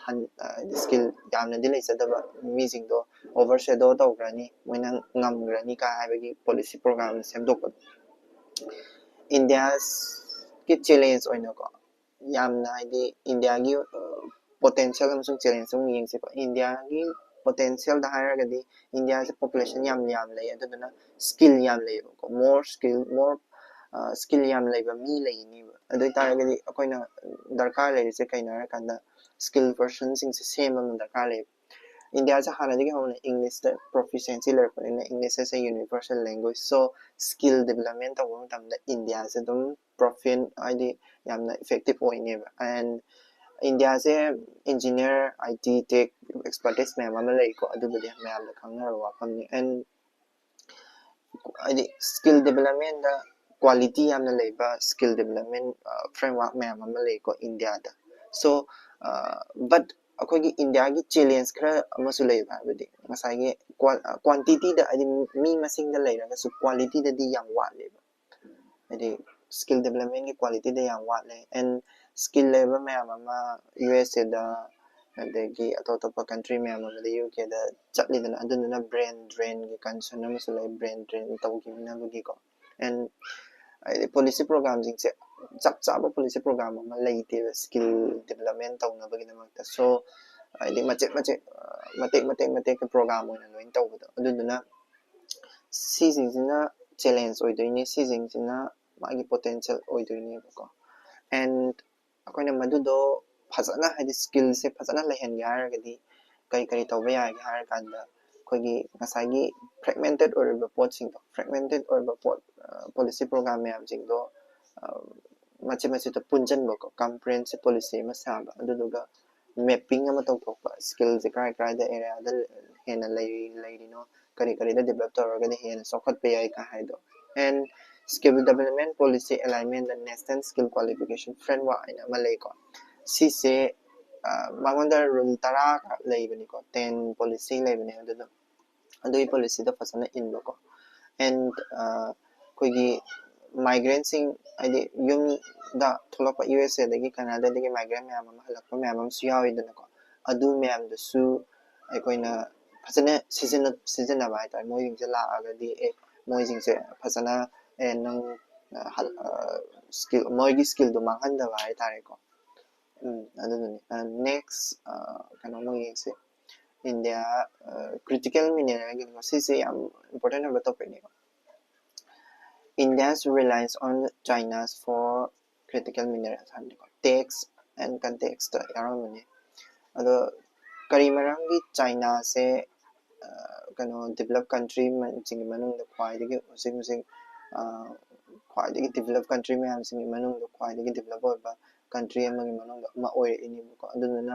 ꯁ꯭ꯀꯤꯜ ꯌꯥꯝꯅꯗꯤ ꯂꯩꯖꯗꯕ ꯃꯤꯁꯤꯡꯗꯣ ꯑꯣꯚꯔ ꯁꯦꯗꯣ ꯇꯧꯈ꯭ꯔꯅꯤ, ꯃꯣꯏꯅ ꯉꯝꯈ꯭ꯔꯅꯤ ꯀꯥꯏ ꯍꯥꯏꯕꯒꯤ ꯄꯣꯂꯤꯁꯤ ꯄ꯭ꯔꯣꯒ꯭ꯔꯥꯝ ꯁꯦꯝꯗꯣꯛꯄꯗꯣ꯫ ꯏꯟꯗꯤꯌꯥꯒꯤ ꯆꯦꯂꯦꯟꯖ ꯑꯣꯏꯅꯀꯣ, ꯌꯥꯝꯅ ꯍꯥꯏꯗꯤ ꯏꯟꯗꯤꯌꯥꯒꯤ ꯄꯣꯇꯦꯟꯁꯤꯌꯦꯜ ꯑꯃꯁꯨꯡ ꯆꯦꯂꯦꯟꯖ ꯑꯃꯨꯛ ꯌꯦꯡꯁꯤꯀꯣ꯫ ꯏꯟꯗꯤꯌꯥꯒꯤ ꯄꯣꯇꯦꯟꯁꯤꯌꯦꯜꯗ ꯍꯥꯏꯔꯒꯗꯤ ꯏꯟꯗꯤꯌꯥꯁꯦ ꯄꯣꯄꯨꯂꯦꯁꯟ ꯌꯥꯝ ꯌꯥꯝ ꯂꯩ, ꯑꯗꯨꯗꯨꯅ ꯁ꯭ꯀꯤꯜ ꯌꯥꯝ ꯂꯩꯌꯦꯕꯀꯣ꯫ ꯃꯣꯔ ꯁ꯭ꯀꯤꯜ, ꯃꯣꯔ ꯁ꯭ꯀꯤꯜ ꯌꯥꯝ ꯂꯩꯕ ꯃꯤ ꯂꯩꯅꯦꯕ꯫ ꯑꯗꯨ ꯑꯣꯏ ꯇꯥꯔꯒꯗꯤ ꯑꯩꯈꯣꯏꯅ ꯗꯔꯀꯥꯔ ꯂꯩꯔꯤꯁꯦ ꯀꯩꯅꯣ ꯍꯥꯏꯔꯀꯥꯟꯗ ꯁ꯭ꯀꯤꯜ ꯄꯔꯁꯟꯁꯤꯡꯁꯦ ꯁꯦꯝꯕ ꯑꯃ ꯗꯔꯀꯥꯔ ꯂꯩꯌꯦꯕ꯫ ꯏꯟꯗꯤꯌꯥꯁꯦ ꯍꯥꯟꯅꯗꯒꯤ ꯍꯧꯅ ꯏꯪꯂꯤꯁꯇ ꯄ꯭ꯔꯣꯐꯤꯁꯤꯌꯦꯟꯁꯤ ꯂꯩꯔꯛꯄꯅꯤꯅ English as a universal language, so skill development ꯇꯧꯕ ꯃꯇꯝꯗ ꯏꯟꯗꯤꯌꯥꯁꯦ ꯑꯗꯨꯝ ꯄ꯭ꯔꯣꯐꯤꯟ ꯍꯥꯏꯗꯤ ꯌꯥꯝꯅ ꯏꯐꯦꯛꯇꯤꯞ ꯑꯣꯏꯅꯦꯕ꯫ ꯑꯦꯟ ꯏꯟꯗꯤꯌꯥꯁꯦ engineer, I T, tech expertise ꯃꯌꯥꯝ ꯑꯃ ꯂꯩꯀꯣ, ꯑꯗꯨꯕꯨꯗꯤ ꯃꯌꯥꯝꯅ ꯈꯪꯅꯔꯕ ꯋꯥꯐꯝꯅꯤ꯫ ꯑꯦꯟ ꯍꯥꯏꯗꯤ ꯁ꯭ꯀꯤꯜ ꯗꯤꯕꯂꯞꯃꯦꯟꯗ ꯀ꯭ꯋꯥꯂꯤꯇꯤ ꯌꯥꯝꯅ ꯂꯩꯕ ꯁ꯭ꯀꯤꯜ ꯗꯤꯕꯂꯞꯃꯦꯟ ꯐ꯭ꯔꯦꯝꯋꯥꯔꯛ ꯃꯌꯥꯝ ꯑꯃ ꯂꯩꯀꯣ ꯏꯟꯗꯤꯌꯥꯗ꯫ ꯁꯣ ꯕꯠ ꯑꯩꯈꯣꯏꯒꯤ ꯏꯟꯗꯤꯌꯥꯒꯤ ꯆꯦꯂꯦꯟꯖ ꯈꯔ ꯑꯃꯁꯨ ꯂꯩꯕ, ꯍꯥꯏꯕꯗꯤ ꯉꯁꯥꯏꯒꯤ ꯀ꯭ꯋꯥꯟꯇꯤꯇꯤꯗ, ꯍꯥꯏꯗꯤ ꯃꯤ ꯃꯁꯤꯡꯗ ꯂꯩꯔꯒꯁꯨ ꯀ꯭ꯋꯥꯂꯤꯇꯤꯗꯗꯤ ꯌꯥꯝ ꯋꯥꯠꯂꯦꯕ꯫ ꯍꯥꯏꯗꯤ ꯁ꯭ꯀꯤꯜ ꯗꯤꯕꯂꯞꯃꯦꯟꯒꯤ ꯀ꯭ꯋꯥꯂꯤꯇꯤꯗ ꯌꯥꯝ ꯋꯥꯠꯂꯦ꯫ ꯑꯦꯟ ꯁ꯭ꯀꯤꯜ ꯂꯩꯕ ꯃꯌꯥꯝ ꯑꯃ ꯌꯨ ꯑꯦꯁ ꯑꯦꯗ, ꯑꯗꯒꯤ ꯑꯇꯣꯞ ꯑꯇꯣꯞꯄ ꯀꯟꯇ꯭ꯔꯤ ꯃꯌꯥꯝ ꯑꯃꯗ, ꯌꯨ ꯀꯦꯗ ꯆꯠꯂꯤꯗꯅ, ꯑꯗꯨꯗꯨꯅ ꯕ꯭ꯔꯦꯟ ꯗ꯭ꯔꯦꯟꯒꯤ ꯀꯟꯁꯔꯟ ꯑꯃꯁꯨ ꯂꯩ, ꯕ꯭ꯔꯦꯟ ꯗ꯭ꯔꯦꯟ ꯇꯧꯈꯤꯅꯕꯒꯤꯀꯣ꯫ ꯑꯦꯟ ꯍꯥꯏꯗꯤ ꯄꯣꯂꯤꯁꯤ ꯄ꯭ꯔꯣꯒ꯭ꯔꯥꯝꯁꯤꯡꯁꯦ, ꯆꯞ ꯆꯥꯕ ꯄꯣꯂꯤꯁꯤ ꯄ꯭ꯔꯣꯒ꯭ꯔꯥꯝ ꯑꯃ ꯂꯩꯇꯦꯕ ꯁ꯭ꯀꯤꯜ ꯗꯤꯕꯂꯞꯃꯦꯟ ꯇꯧꯅꯕꯒꯤꯗꯃꯛꯇ꯫ ꯁꯣ ꯍꯥꯏꯗꯤ ꯃꯆꯦꯠ ꯃꯆꯦꯠ, ꯃꯇꯦꯛ ꯃꯇꯦꯛ ꯃꯇꯦꯛꯀꯤ ꯄ꯭ꯔꯣꯒ꯭ꯔꯥꯝ ꯑꯣꯏꯅ ꯂꯣꯏꯅ ꯇꯧꯕꯗꯣ, ꯑꯗꯨꯗꯨꯅ ꯁꯤꯁꯤꯡꯁꯤꯅ ꯆꯦꯂꯦꯟꯖ ꯑꯣꯏꯗꯣꯏꯅꯤ, ꯁꯤꯁꯤꯡꯁꯤꯅ ꯃꯥꯒꯤ ꯄꯣꯇꯦꯟꯁꯤꯌꯦꯜ ꯑꯣꯏꯗꯣꯏꯅꯦꯕꯀꯣ꯫ ꯑꯦꯟ ꯑꯩꯈꯣꯏꯅ ꯃꯗꯨꯗꯣ ꯐꯖꯅ, ꯍꯥꯏꯗꯤ ꯁ꯭ꯀꯤꯜꯁꯦ ꯐꯖꯅ ꯂꯩꯍꯟꯒꯦ ꯍꯥꯏꯔꯒꯗꯤ ꯀꯔꯤ ꯀꯔꯤ ꯇꯧꯕ ꯌꯥꯒꯦ ꯍꯥꯏꯔ ꯀꯥꯟꯗ, ꯑꯩꯈꯣꯏꯒꯤ ꯉꯁꯥꯏꯒꯤ ꯐ꯭ꯔꯦꯒꯃꯦꯟꯇꯦꯠ ꯑꯣꯏꯔꯤꯕ ꯄꯣꯠꯁꯤꯡꯗꯣ, ꯐ꯭ꯔꯦꯒꯃꯦꯟꯇꯦꯠ ꯑꯣꯏꯔꯤꯕ ꯄꯣꯠ, ꯄꯣꯂꯤꯁꯤ ꯄ꯭ꯔꯣꯒ꯭ꯔꯥꯝ ꯃꯌꯥꯝꯁꯤꯡꯗꯣ ꯃꯆꯦꯠ ꯃꯆꯦꯠꯇ ꯄꯨꯟꯁꯤꯟꯕꯀꯣ, ꯀꯝꯄ꯭ꯔꯤꯍꯦꯟꯁꯤꯞ ꯄꯣꯂꯤꯁꯤ ꯑꯃ ꯁꯥꯕ, ꯑꯗꯨꯗꯨꯒ ꯃꯦꯞꯄꯤꯡ ꯑꯃ ꯇꯧꯊꯣꯛꯄ, ꯁ꯭ꯀꯤꯜꯁꯦ ꯀꯔꯥꯏ ꯀꯔꯥꯏꯗ ꯑꯦꯔꯤꯌꯥꯗ ꯍꯦꯟꯅ ꯂꯩꯔꯤ ꯂꯩꯔꯤꯅꯣ, ꯀꯔꯤ ꯀꯔꯤꯗ ꯗꯤꯕꯂꯞ ꯇꯧꯔꯒꯗꯤ ꯍꯦꯟꯅ ꯆꯥꯎꯈꯠꯄ ꯌꯥꯏ ꯀꯥꯏ ꯍꯥꯏꯗꯣ꯫ ꯑꯦꯟ ꯁ꯭ꯀꯤꯜ ꯗꯤꯕꯂꯞꯃꯦꯟ ꯄꯣꯂꯤꯁꯤ ꯑꯦꯂꯥꯏꯟꯃꯦꯟꯗ ꯅꯦꯁꯅꯦꯜ ꯁ꯭ꯀꯤꯜ ꯀ꯭ꯋꯥꯂꯤꯐꯤꯀꯦꯁꯟ ꯐ꯭ꯔꯦꯝꯋꯥꯔꯛ ꯍꯥꯏꯅ ꯑꯃ ꯂꯩꯀꯣ꯫ ꯁꯤꯁꯦ ꯃꯉꯣꯟꯗ ꯔꯨꯜ ꯇꯔꯥ ꯂꯩꯕꯅꯤꯀꯣ, ꯇꯦꯟ ꯄꯣꯂꯤꯁꯤ ꯂꯩꯕꯅꯦ꯫ ꯑꯗꯨꯗꯣ ꯑꯗꯨꯒꯤ ꯄꯣꯂꯤꯁꯤꯗꯣ ꯐꯖꯅ ꯏꯟꯕꯀꯣ꯫ ꯑꯦꯟ ꯑꯩꯈꯣꯏꯒꯤ ꯃꯥꯏꯒ꯭ꯔꯦꯟꯁꯤꯡ, ꯍꯥꯏꯗꯤ ꯌꯨꯝꯗ ꯊꯣꯛꯂꯛꯄ, ꯌꯨ ꯑꯦꯁ ꯑꯦꯗꯒꯤ ꯀꯅꯥꯗꯥꯗꯒꯤ ꯃꯥꯏꯒ꯭ꯔꯦꯟ ꯃꯌꯥꯝ ꯑꯃ ꯍꯜꯂꯛꯄ ꯃꯌꯥꯝ ꯑꯃꯁꯨ ꯌꯥꯎꯔꯤꯗꯅꯀꯣ꯫ ꯑꯗꯨ ꯃꯌꯥꯝꯗꯨꯁꯨ ꯑꯩꯈꯣꯏꯅ ꯐꯖꯅ ꯁꯤꯖꯤꯟꯅ ꯁꯤꯖꯤꯟꯅꯕ ꯍꯥꯏꯇꯥꯔꯦ꯫ ꯃꯣꯏꯁꯤꯡꯁꯦ ꯂꯥꯛꯑꯒꯗꯤ ꯑꯦ ꯃꯣꯏꯁꯤꯡꯁꯦ ꯐꯖꯅ ꯑꯦ ꯅꯪ ꯁ꯭ꯀꯤꯜ, ꯃꯣꯏꯒꯤ ꯁ꯭ꯀꯤꯜꯗꯣ ꯃꯥꯡꯍꯟꯗꯕ ꯍꯥꯏꯇꯥꯔꯦꯀꯣ꯫ ꯎꯝ, ꯑꯗꯨꯗꯨꯅꯤ꯫ ꯅꯦꯛꯁ ꯀꯩꯅꯣ ꯑꯃ ꯌꯦꯡꯁꯤ꯫ ꯏꯟꯗꯤꯌꯥ ꯀ꯭ꯔꯤꯇꯤꯀꯦꯜ ꯃꯤꯅꯔꯦꯜꯒꯤꯀꯣ, ꯁꯤꯁꯦ ꯌꯥꯝ ꯏꯝꯄꯣꯔꯇꯦꯟ ꯑꯣꯏꯕ ꯇꯣꯄꯤꯛꯅꯤꯀꯣ꯫ India's reliance on China's for critical minerals ꯍꯥꯏꯕꯅꯤꯀꯣ꯫ ꯇꯦꯛꯁ ꯑꯦꯟ ꯀꯟꯇꯦꯛꯁꯇ ꯌꯥꯎꯔꯝꯒꯅꯤ꯫ ꯑꯗꯣ ꯀꯔꯤ ꯃꯔꯝꯒꯤ ꯆꯥꯏꯅꯥꯁꯦ ꯀꯩꯅꯣ ꯗꯤꯕꯂꯞ ꯀꯟꯇ꯭ꯔꯤꯁꯤꯡꯒꯤ ꯃꯅꯨꯡꯗ ꯈ꯭ꯋꯥꯏꯗꯒꯤ ꯍꯧꯖꯤꯛ ꯍꯧꯖꯤꯛ ꯈ꯭ꯋꯥꯏꯗꯒꯤ ꯗꯤꯕꯂꯞ ꯀꯟꯇ꯭ꯔꯤ ꯃꯌꯥꯝꯁꯤꯡꯒꯤ ꯃꯅꯨꯡꯗ ꯈ꯭ꯋꯥꯏꯗꯒꯤ ꯗꯤꯕꯂꯞ ꯑꯣꯏꯕ ꯀꯟꯇ꯭ꯔꯤ ꯑꯃꯒꯤ ꯃꯅꯨꯡꯗ ꯑꯃ ꯑꯣꯏꯔꯛꯏꯅꯦꯕꯀꯣ꯫ ꯑꯗꯨꯗꯨꯅ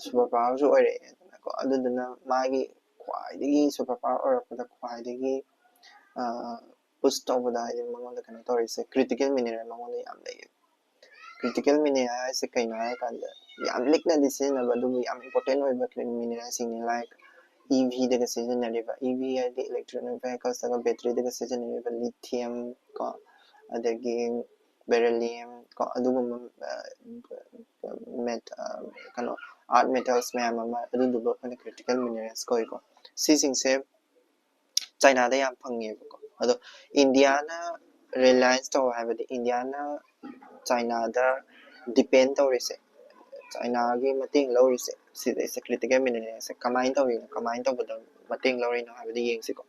ꯁꯨꯄꯔ ꯄꯥꯋꯔꯁꯨ ꯑꯣꯏꯔꯛꯑꯦꯗꯅꯀꯣ꯫ ꯑꯗꯨꯗꯨꯅ ꯃꯥꯒꯤ ꯈ꯭ꯋꯥꯏꯗꯒꯤ ꯁꯨꯄꯔ ꯄꯥꯋꯔ ꯑꯣꯏꯔꯛꯄꯗ ꯈ꯭ꯋꯥꯏꯗꯒꯤ ꯄꯨꯁ ꯇꯧꯕꯗ, ꯍꯥꯏꯗꯤ ꯃꯉꯣꯟꯗ ꯀꯩꯅꯣ ꯇꯧꯔꯤꯁꯦ, ꯀ꯭ꯔꯤꯇꯤꯀꯦꯜ ꯃꯤꯅꯔꯦꯜ ꯃꯉꯣꯟꯗ ꯌꯥꯝ ꯂꯩꯌꯦ꯫ ꯀ꯭ꯔꯤꯇꯤꯀꯦꯜ ꯃꯤꯅꯔꯦꯜ ꯍꯥꯏꯁꯦ ꯀꯩꯅꯣ ꯍꯥꯏꯔꯀꯥꯟꯗ, ꯌꯥꯝ ꯂꯤꯛꯅꯗꯤ ꯁꯤꯖꯤꯟꯅꯕ ꯑꯗꯨꯕꯨ ꯌꯥꯝ ꯏꯝꯄꯣꯔꯇꯦꯟ ꯑꯣꯏꯕ ꯃꯤꯅꯔꯦꯜꯁꯤꯡꯅꯤ꯫ ꯂꯥꯏꯛ ꯏ ꯚꯤꯗꯒ ꯁꯤꯖꯤꯟꯅꯔꯤꯕ, ꯏ ꯚꯤ ꯍꯥꯏꯗꯤ ꯏꯂꯦꯛꯇ꯭ꯔꯣꯅꯤꯛ ꯚꯦꯍꯤꯀꯜꯁꯇꯒ ꯕꯦꯇ꯭ꯔꯤꯗꯒ ꯁꯤꯖꯤꯟꯅꯔꯤꯕ ꯂꯤꯊꯤꯌꯝ ꯀꯣ, ꯑꯗꯒꯤ ꯕꯦꯔꯤꯂꯤꯌꯝ ꯀꯣ, ꯑꯗꯨꯒꯨꯝꯕ ꯃꯦꯠ ꯀꯩꯅꯣ ꯑꯥꯔꯠ ꯃꯦꯇꯜꯁ ꯃꯌꯥꯝ ꯑꯃ, ꯑꯗꯨꯗꯨꯕꯨ ꯑꯩꯈꯣꯏꯅ ꯀ꯭ꯔꯤꯇꯤꯀꯦꯜ ꯃꯤꯅꯔꯦꯜꯁ ꯀꯧꯏꯀꯣ꯫ ꯁꯤꯁꯤꯡꯁꯦ ꯆꯥꯏꯅꯥꯗ ꯌꯥꯝ ꯐꯪꯉꯦꯕꯀꯣ꯫ ꯑꯗꯣ ꯏꯟꯗꯤꯌꯥꯅ ꯔꯤꯂꯥꯏꯟꯁ ꯇꯧ ꯍꯥꯏꯕꯗꯤ ꯏꯟꯗꯤꯌꯥꯅ ꯆꯥꯏꯅꯥꯗ ꯗꯤꯄꯦꯟ ꯇꯧꯔꯤꯁꯦ, ꯆꯥꯏꯅꯥꯒꯤ ꯃꯇꯦꯡ ꯂꯧꯔꯤꯁꯦ, ꯁꯤꯗꯩꯁꯦ ꯀ꯭ꯔꯤꯇꯤꯀꯦꯜ ꯃꯤꯅꯔꯦꯜꯁꯦ ꯀꯃꯥꯏꯅ ꯇꯧꯔꯤꯅꯣ, ꯀꯃꯥꯏꯅ ꯇꯧꯕꯗ ꯃꯇꯦꯡ ꯂꯧꯔꯤꯅꯣ ꯍꯥꯏꯕꯗꯤ ꯌꯦꯡꯁꯤꯀꯣ꯫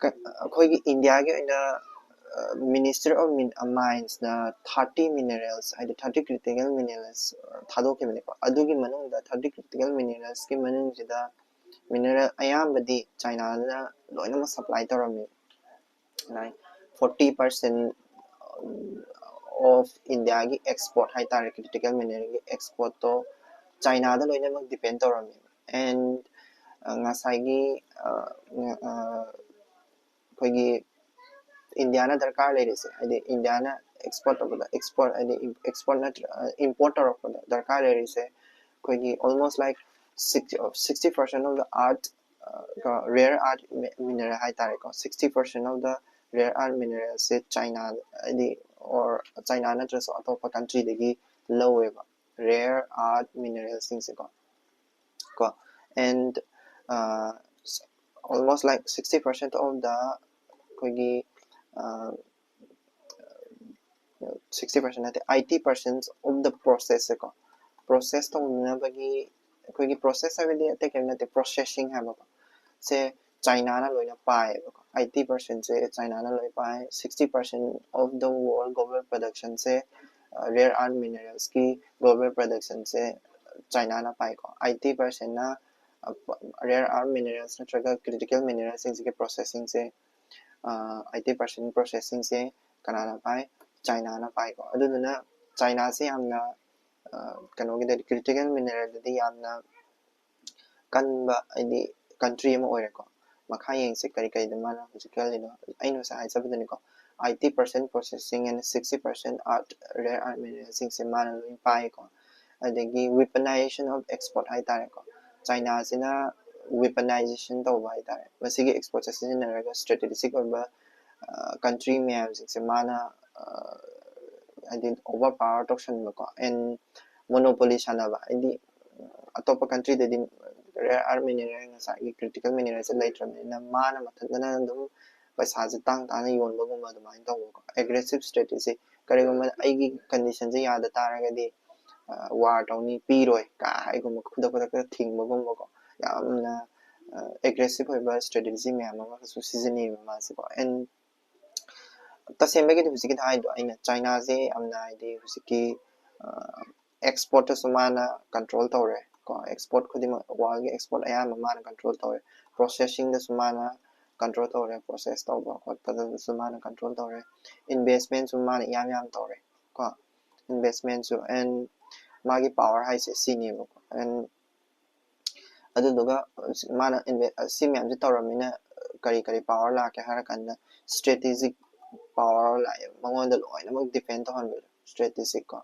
ꯑꯩꯈꯣꯏꯒꯤ ꯏꯟꯗꯤꯌꯥꯒꯤ ꯑꯣꯏꯅ ꯃꯤꯅꯤꯁꯇ꯭ꯔꯤ ꯑꯣꯐ ꯃꯥꯏꯟꯁꯅ ꯊꯥꯔꯇꯤ ꯃꯤꯅꯔꯦꯜꯁ, ꯍꯥꯏꯗꯤ ꯊꯥꯔꯇꯤ ꯀ꯭ꯔꯤꯇꯤꯀꯦꯜ ꯃꯤꯅꯔꯦꯜꯁ ꯊꯥꯗꯣꯛꯈꯤꯕꯅꯦꯀꯣ꯫ ꯑꯗꯨꯒꯤ ꯃꯅꯨꯡꯗ, ꯊꯥꯔꯇꯤ ꯀ꯭ꯔꯤꯇꯤꯀꯦꯜ ꯃꯤꯅꯔꯦꯜꯁꯀꯤ ꯃꯅꯨꯡꯁꯤꯗ ꯃꯤꯅꯔꯦꯜ ꯑꯌꯥꯝꯕꯗꯤ ꯆꯥꯏꯅꯥꯅ ꯂꯣꯏꯅꯃꯛ ꯁꯄ꯭ꯂꯥꯏ ꯇꯧꯔꯝꯃꯤ꯫ Like forty percent of Indiaꯒꯤ export ꯍꯥꯏꯇꯥꯔꯦ, critical mineralꯒꯤ exportꯇꯣ Chinaꯗ ꯂꯣꯏꯅꯃꯛ depend ꯇꯧꯔꯝꯃꯦꯕ꯫ And ꯉꯁꯥꯏꯒꯤ ꯑꯩꯈꯣꯏꯒꯤ Indiaꯅ ꯗꯔꯀꯥꯔ ꯂꯩꯔꯤꯁꯦ, ꯍꯥꯏꯗꯤ Indiaꯅ export ꯇꯧꯕꯗ, export ꯍꯥꯏꯗꯤ export ꯅꯠꯇ꯭ꯔ import ꯇꯧꯔꯛꯄꯗ ꯗꯔꯀꯥꯔ ꯂꯩꯔꯤꯁꯦ ꯑꯩꯈꯣꯏꯒꯤ almost like sixty percent of the earth, rare earth mineral ꯍꯥꯏꯇꯥꯔꯦꯀꯣ, sixty percent of the rare earth mineralꯁꯦ China ꯍꯥꯏꯗꯤ or China ꯅꯠꯇ꯭ꯔꯁꯨ ꯑꯇꯣꯞꯄ countryꯗꯒꯤ ꯂꯧꯋꯦꯕ rare earth mineralꯁꯤꯡꯁꯦꯀꯣ꯫ ꯀꯣ and almost like sixty percent of the ꯑꯩꯈꯣꯏꯒꯤ sixty percent ꯅꯠꯇꯦ, eighty percent of the processꯁꯦꯀꯣ, process ꯇꯧꯅꯕꯒꯤ ꯑꯩꯈꯣꯏꯒꯤ process ꯍꯥꯏꯕꯗꯤ ꯑꯇꯩ ꯀꯔꯤꯝ ꯅꯠꯇꯦ, processing ꯍꯥꯏꯕꯀꯣ, ꯁꯦ Chinaꯅ ꯂꯣꯏꯅ ꯄꯥꯏꯌꯦꯕꯀꯣ꯫ Eighty percentꯁꯦ Chinaꯅ ꯂꯣꯏ ꯄꯥꯏ꯫ Sixty percent of the world global productionꯁꯦ rare earth mineralsꯀꯤ global productionꯁꯦ Chinaꯅ ꯄꯥꯏꯀꯣ꯫ Eighty percentꯅ rare earth minerals ꯅꯠꯇ꯭ꯔꯒ critical mineralꯁꯤꯡꯁꯤꯒꯤ processingꯁꯦ eighty percent processingꯁꯦ ꯀꯅꯥꯅ ꯄꯥꯏ? Chinaꯅ ꯄꯥꯏꯀꯣ꯫ ꯑꯗꯨꯗꯨꯅ Chinaꯁꯦ ꯌꯥꯝꯅ ꯀꯩꯅꯣꯒꯤꯗꯗꯤ, critical mineralꯗꯗꯤ ꯌꯥꯝꯅ ꯀꯟꯕ ꯍꯥꯏꯗꯤ country ꯑꯃ ꯑꯣꯏꯔꯦꯀꯣ꯫ ꯃꯈꯥ ꯌꯦꯡꯁꯦ ꯀꯔꯤ ꯀꯔꯤꯗ ꯃꯥꯅ ꯍꯧꯖꯤꯛ ꯀꯜꯂꯤꯅꯣ꯫ ꯑꯩꯅ ꯉꯁꯥꯏ ꯍꯥꯏꯖꯕꯗꯨꯅꯤꯀꯣ, eighty percent processing and sixty percent earth, rare earth mineralsꯤꯡꯁꯦ ꯃꯥꯅ ꯂꯣꯏ ꯄꯥꯏꯀꯣ꯫ ꯑꯗꯒꯤ weaponization of export ꯍꯥꯏꯇꯥꯔꯦꯀꯣ, Chinaꯁꯤꯅ weaponization ꯇꯧꯕ ꯍꯥꯏꯇꯥꯔꯦ꯫ ꯃꯁꯤꯒꯤ exportꯁꯦ ꯁꯤꯖꯤꯟꯅꯔꯒ strategic ꯑꯣꯏꯕ country ꯃꯌꯥꯝꯁꯤꯡꯁꯦ ꯃꯥꯅ ꯍꯥꯏꯗꯤ overpower ꯇꯧꯁꯟꯕꯀꯣ and monopoly ꯁꯥꯟꯅꯕ, ꯍꯥꯏꯗꯤ ꯑꯇꯣꯞꯄ countryꯗꯗꯤ rare earth mineral ꯉꯁꯥꯏꯒꯤ critical mineralꯁꯦ ꯂꯩꯇ꯭ꯔꯕꯅꯤꯅ ꯃꯥꯅ ꯃꯊꯟꯇꯅ ꯑꯗꯨꯝ ꯄꯩꯁꯥꯁꯦ ꯇꯥꯡ ꯇꯥꯡꯅ ꯌꯣꯟꯕꯒꯨꯝꯕ ꯑꯗꯨꯃꯥꯏꯅ ꯇꯧꯕꯀꯣ꯫ Aggressive strategy, ꯀꯔꯤꯒꯨꯝꯕ ꯑꯩꯒꯤ conditionꯁꯦ ꯌꯥꯗ ꯇꯥꯔꯒꯗꯤ war ꯇꯧꯅꯤ, ꯄꯤꯔꯣꯏ ꯀꯥꯏꯒꯨꯝꯕ ꯈꯨꯗꯛ ꯈꯨꯗꯛꯇ ꯊꯤꯡꯕꯒꯨꯝꯕꯀꯣ, ꯌꯥꯝꯅ aggressive ꯑꯣꯏꯕ strategy ꯃꯌꯥꯝ ꯑꯃꯒꯁꯨ ꯁꯤꯖꯤꯟꯅꯩꯕ ꯃꯥꯁꯦꯀꯣ꯫ And ꯇꯁꯦꯡꯕꯒꯤꯗꯤ ꯍꯧꯖꯤꯛꯀꯤꯗ ꯍꯥꯏꯗꯣ ꯑꯩꯅ Chinaꯁꯦ ꯌꯥꯝꯅ ꯍꯥꯏꯗꯤ ꯍꯧꯖꯤꯛꯀꯤ exportꯇꯁꯨ ꯃꯥꯅ control ꯇꯧꯔꯦ ꯀꯣ, export ꯈꯨꯗꯤꯡꯃꯛ worldꯒꯤ export ꯑꯌꯥꯝꯕ ꯃꯥꯅ control ꯇꯧꯔꯦ꯫ Processingꯗꯁꯨ ꯃꯥꯅ control ꯇꯧꯔꯦ, process ꯇꯧꯕ ꯈꯣꯠꯄꯗꯁꯨ ꯃꯥꯅ control ꯇꯧꯔꯦ꯫ Investmentꯁꯨ ꯃꯥꯅ ꯏꯌꯥꯝ ꯌꯥꯝ ꯇꯧꯔꯦ꯫ ꯀꯣ, ꯏꯟꯚꯦꯁꯃꯦꯟꯁꯨ ꯑꯦꯟ ꯃꯥꯒꯤ ꯄꯥꯋꯔ ꯍꯥꯏꯁꯦ ꯁꯤꯅꯦꯕꯀꯣ꯫ ꯑꯦꯟ ꯑꯗꯨꯗꯨꯒ ꯃꯥꯅ ꯁꯤ ꯃꯌꯥꯝꯁꯦ ꯇꯧꯔꯝꯃꯤꯅ ꯀꯔꯤ ꯀꯔꯤ ꯄꯥꯋꯔ ꯂꯥꯛꯀꯦ ꯍꯥꯏꯔ ꯀꯥꯟꯗ ꯁ꯭ꯇ꯭ꯔꯦꯇꯦꯖꯤꯛ ꯄꯥꯋꯔ ꯂꯥꯛꯑꯦ, ꯃꯉꯣꯟꯗ ꯂꯣꯏꯅꯃꯛ ꯗꯤꯄꯦꯟ ꯇꯧꯍꯟꯕꯗꯣ ꯁ꯭ꯇ꯭ꯔꯦꯇꯦꯖꯤꯛ ꯀꯣ꯫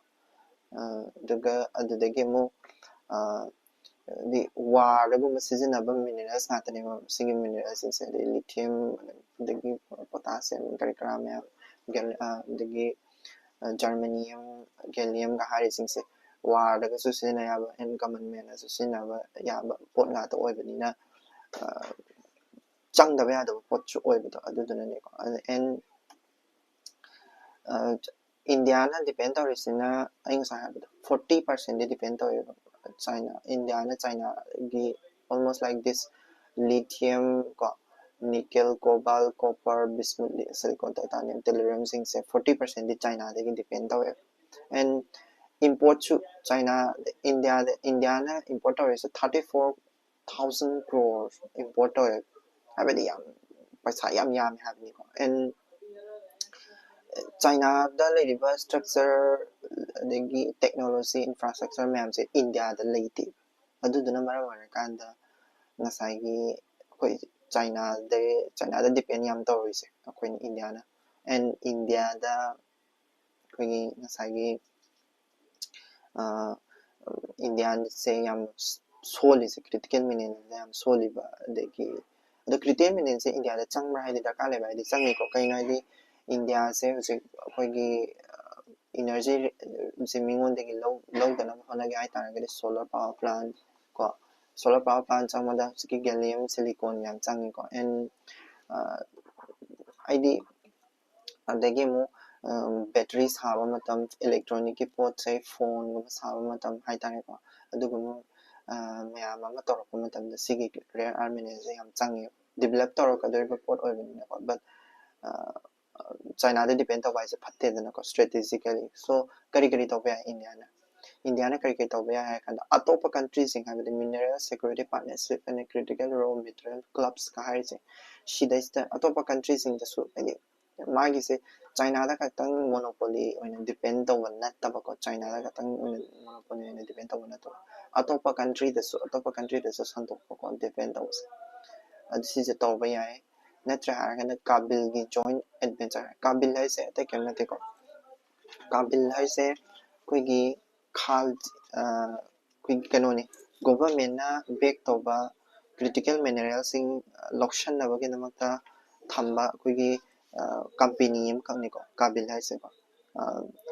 ꯑꯗꯨꯒ ꯑꯗꯨꯗꯒꯤ ꯑꯃꯨꯛ ꯗꯤ ꯋꯥꯔꯗꯒꯨꯝꯕ ꯁꯤꯖꯤꯟꯅꯕ ꯃꯤꯅꯔꯦꯜꯁ ꯉꯥꯛꯇꯅꯦꯕ ꯁꯤꯒꯤ ꯃꯤꯅꯔꯦꯜꯁꯤꯡꯁꯦ꯫ ꯑꯗꯩ ꯂꯤꯊꯤꯌꯝ, ꯑꯗꯒꯤ ꯄꯣꯇꯥꯁꯤꯌꯝ, ꯀꯔꯤ ꯀꯔꯥ ꯃꯌꯥꯝ, ꯑꯗꯒꯤ ꯖꯔꯃꯦꯅꯤꯌꯝ, ꯒꯦꯂꯤꯌꯝꯒ ꯍꯥꯏꯔꯤꯁꯤꯡꯁꯦ ꯋꯥꯔꯗꯒꯁꯨ ꯁꯤꯖꯤꯟꯅ ꯌꯥꯕ ꯑꯦꯟ ꯀꯃꯟ ꯃꯦꯟꯅꯁꯨ ꯁꯤꯖꯤꯟꯅꯕ ꯌꯥꯕ ꯄꯣꯠ ꯉꯥꯛꯇ ꯑꯣꯏꯕꯅꯤꯅ ꯆꯪꯗꯕ ꯌꯥꯗꯕ ꯄꯣꯠꯁꯨ ꯑꯣꯏꯕꯗꯣ ꯑꯗꯨꯗꯨꯅꯅꯦꯀꯣ꯫ ꯑꯦꯟ ꯏꯟꯗꯤꯌꯥꯅ ꯗꯤꯄꯦꯟ ꯇꯧꯔꯤꯁꯤꯅ ꯑꯩ ꯉꯁꯥꯏ ꯍꯥꯏꯕꯗꯣ ꯐꯣꯔꯇꯤ ꯄꯥꯔꯁꯦꯟꯗꯤ ꯗꯤꯄꯦꯟ ꯇꯧꯋꯦꯕ ꯆꯥꯏꯅꯥ꯫ ꯏꯟꯗꯤꯌꯥꯅ ꯆꯥꯏꯅꯥꯒꯤ almost like this lithium ꯀꯣ, nickel, cobalt, copper, bismuth, silicon, titanium, telluriumꯁꯤꯡꯁꯦ ꯐꯣꯔꯇꯤ ꯄꯥꯔꯁꯦꯟꯗꯤ ꯆꯥꯏꯅꯥꯗꯒꯤ ꯗꯤꯄꯦꯟ ꯇꯧꯋꯦꯕ꯫ ꯑꯦꯟ ꯏꯝꯄꯣꯔꯠꯁꯨ ꯆꯥꯏꯅꯥ, ꯏꯟꯗꯤꯌꯥꯗ, ꯏꯟꯗꯤꯌꯥꯅ ꯏꯝꯄꯣꯔꯠ ꯇꯧꯔꯤꯁꯦ thirty four thousand crore import ꯇꯧꯋꯦ꯫ ꯍꯥꯏꯕꯗꯤ ꯌꯥꯝ ꯄꯩꯁꯥ ꯌꯥꯝ ꯌꯥꯝꯃꯦ ꯍꯥꯏꯕꯅꯤꯀꯣ꯫ ꯑꯦꯟ ꯆꯥꯏꯅꯥꯗ ꯂꯩꯔꯤꯕ ꯁ꯭ꯇ꯭ꯔꯛꯆꯔ ꯑꯗꯒꯤ ꯇꯦꯛꯅꯣꯂꯣꯖꯤ ꯏꯟꯐ꯭ꯔꯥꯁ꯭ꯇ꯭ꯔꯛꯆꯔ ꯃꯌꯥꯝꯁꯦ ꯏꯟꯗꯤꯌꯥꯗ ꯂꯩꯇꯦ꯫ ꯑꯗꯨꯗꯨꯅ ꯃꯔꯝ ꯑꯣꯏꯔꯀꯥꯟꯗ ꯉꯁꯥꯏꯒꯤ ꯑꯩꯈꯣꯏ ꯆꯥꯏꯅꯥꯗ ꯆꯥꯏꯅꯥꯗ ꯗꯤꯄꯦꯟ ꯌꯥꯝ ꯇꯧꯔꯤꯁꯦ ꯑꯩꯈꯣꯏꯅ ꯏꯟꯗꯤꯌꯥꯅ꯫ ꯑꯦꯟ ꯏꯟꯗꯤꯌꯥꯗ ꯑꯩꯈꯣꯏꯒꯤ ꯉꯁꯥꯏꯒꯤ ꯏꯟꯗꯤꯌꯥꯁꯦ ꯌꯥꯝ ꯁꯣꯜꯂꯤꯁꯦ, ꯀ꯭ꯔꯤꯇꯤꯀꯦꯜ ꯃꯤꯅꯔꯦꯜꯁꯦ ꯌꯥꯝ ꯁꯣꯜꯂꯤꯕ꯫ ꯑꯗꯒꯤ ꯑꯗꯣ ꯀ꯭ꯔꯤꯇꯤꯀꯦꯜ ꯃꯤꯅꯔꯦꯜꯁꯦ ꯏꯟꯗꯤꯌꯥꯗ ꯆꯪꯕ꯭ꯔꯥ ꯍꯥꯏꯗꯤ ꯗꯔꯀꯥꯔ ꯂꯩꯕ ꯍꯥꯏꯗꯤ ꯆꯪꯉꯤꯀꯣ꯫ ꯀꯩꯅꯣ ꯍꯥꯏꯗꯤ ꯏꯟꯗꯤꯌꯥꯁꯦ ꯍꯧꯖꯤꯛ ꯑꯩꯈꯣꯏꯒꯤ ꯏꯅꯔꯖꯤꯁꯦ ꯃꯤꯉꯣꯟꯗꯒꯤ ꯂꯧ ꯂꯧꯗꯅꯕ ꯍꯣꯠꯅꯒꯦ ꯍꯥꯏ ꯇꯥꯔꯒꯗꯤ solar power plant ꯀꯣ, solar power plant ꯆꯪꯕꯗ ꯍꯧꯖꯤꯛꯀꯤ ꯒꯦꯂꯤꯌꯝ ꯁꯤꯂꯤꯀꯣꯟ ꯌꯥꯝ ꯆꯪꯉꯤꯀꯣ꯫ ꯑꯦꯟ ꯍꯥꯏꯗꯤ ꯑꯗꯒꯤ ꯑꯃꯨꯛ ꯕꯦꯇ꯭ꯔꯤ ꯁꯥꯕ ꯃꯇꯝ, ꯏꯂꯦꯛꯇ꯭ꯔꯣꯅꯤꯛꯀꯤ ꯄꯣꯠ ꯆꯩ, ꯐꯣꯟꯒꯨꯝꯕ ꯁꯥꯕ ꯃꯇꯝ ꯍꯥꯏꯇꯥꯔꯦꯀꯣ, ꯑꯗꯨꯒꯨꯝꯕ ꯃꯌꯥꯝ ꯑꯃ ꯇꯧꯔꯛꯄ ꯃꯇꯝꯗ ꯁꯤꯒꯤ ꯔꯦꯌꯔ ꯑꯥꯔꯠ ꯃꯤꯅꯔꯦꯜꯁꯦ ꯌꯥꯝ ꯆꯪꯉꯦꯕ꯫ ꯗꯤꯕꯂꯞ ꯇꯧꯔꯛꯀꯗꯧꯔꯤꯕ ꯄꯣꯠ ꯑꯣꯏꯕꯅꯤꯅꯀꯣ꯫ But ꯆꯥꯏꯅꯥꯗ ꯗꯤꯄꯦꯟ ꯇꯧꯕ ꯍꯥꯏꯁꯦ ꯐꯠꯇꯦꯗꯅꯀꯣ, ꯁ꯭ꯇ꯭ꯔꯦꯇꯦꯖꯤꯀꯦꯂꯤ꯫ ꯁꯣ ꯀꯔꯤ ꯀꯔꯤ ꯇꯧꯕ ꯌꯥꯏ ꯏꯟꯗꯤꯌꯥꯅ? ꯏꯟꯗꯤꯌꯥꯅ ꯀꯔꯤ ꯀꯔꯤ ꯇꯧꯕ ꯌꯥꯏ ꯍꯥꯏꯔ ꯀꯥꯟꯗ ꯑꯇꯣꯞꯄ ꯀꯟꯇ꯭ꯔꯤꯁꯤꯡ ꯍꯥꯏꯕꯗꯤ mineral security partnership and critical raw material clubs ꯀ ꯍꯥꯏꯔꯤꯁꯦ, ꯁꯤꯗꯩꯁꯤꯗ ꯑꯇꯣꯞꯄ ꯀꯟꯇ꯭ꯔꯤꯁꯤꯡꯗꯁꯨ ꯍꯥꯏꯗꯤ ꯃꯥꯒꯤꯁꯦ ꯆꯥꯏꯅꯥꯗ ꯈꯛꯇꯪ ꯃꯣꯅꯣꯄꯣꯂꯤ ꯑꯣꯏꯅ ꯗꯤꯄꯦꯟ ꯇꯧꯕ ꯅꯠꯇꯕꯀꯣ, ꯆꯥꯏꯅꯥꯗ ꯈꯛꯇꯪ ꯑꯣꯏꯅ ꯃꯣꯅꯣꯄꯣꯂꯤ ꯑꯣꯏꯅ ꯗꯤꯄꯦꯟ ꯇꯧꯕ ꯅꯠꯇꯕ, ꯑꯇꯣꯞꯄ ꯀꯟꯇ꯭ꯔꯤꯗꯁꯨ, ꯑꯇꯣꯞꯄ ꯀꯟꯇ꯭ꯔꯤꯗꯁꯨ ꯁꯟꯗꯣꯛꯄꯀꯣ, ꯗꯤꯄꯦꯟ ꯇꯧꯕꯁꯦ꯫ ꯑꯗꯨ ꯁꯤꯁꯦ ꯇꯧꯕ ꯌꯥꯏ꯫ ꯅꯠꯇ꯭ꯔꯦ ꯍꯥꯏꯔꯒꯅ ꯀꯥꯕꯤꯜꯒꯤ ꯖꯣꯏꯟ ꯑꯦꯗꯚꯦꯟꯆꯔ꯫ ꯀꯥꯕꯤꯜ ꯍꯥꯏꯁꯦ ꯑꯇꯩ ꯀꯔꯤꯝ ꯅꯠꯇꯦꯀꯣ꯫ ꯀꯥꯕꯤꯜ ꯍꯥꯏꯁꯦ ꯑꯩꯈꯣꯏꯒꯤ ꯈꯥꯜ, ꯑꯩꯈꯣꯏꯒꯤ ꯀꯩꯅꯣꯅꯤ, ꯒꯣꯚꯔꯟꯃꯦꯟꯅ ꯕꯦꯛ ꯇꯧꯕ ꯀ꯭ꯔꯤꯇꯤꯀꯦꯜ ꯃꯤꯅꯔꯦꯜꯁꯤꯡ ꯂꯧꯁꯟꯅꯕꯒꯤꯗꯃꯛꯇ ꯊꯝꯕ ꯑꯩꯈꯣꯏꯒꯤ ꯀꯝꯄꯦꯅꯤ ꯑꯃꯈꯛꯅꯤꯀꯣ ꯀꯥꯕꯤꯜ ꯍꯥꯏꯁꯦꯀꯣ꯫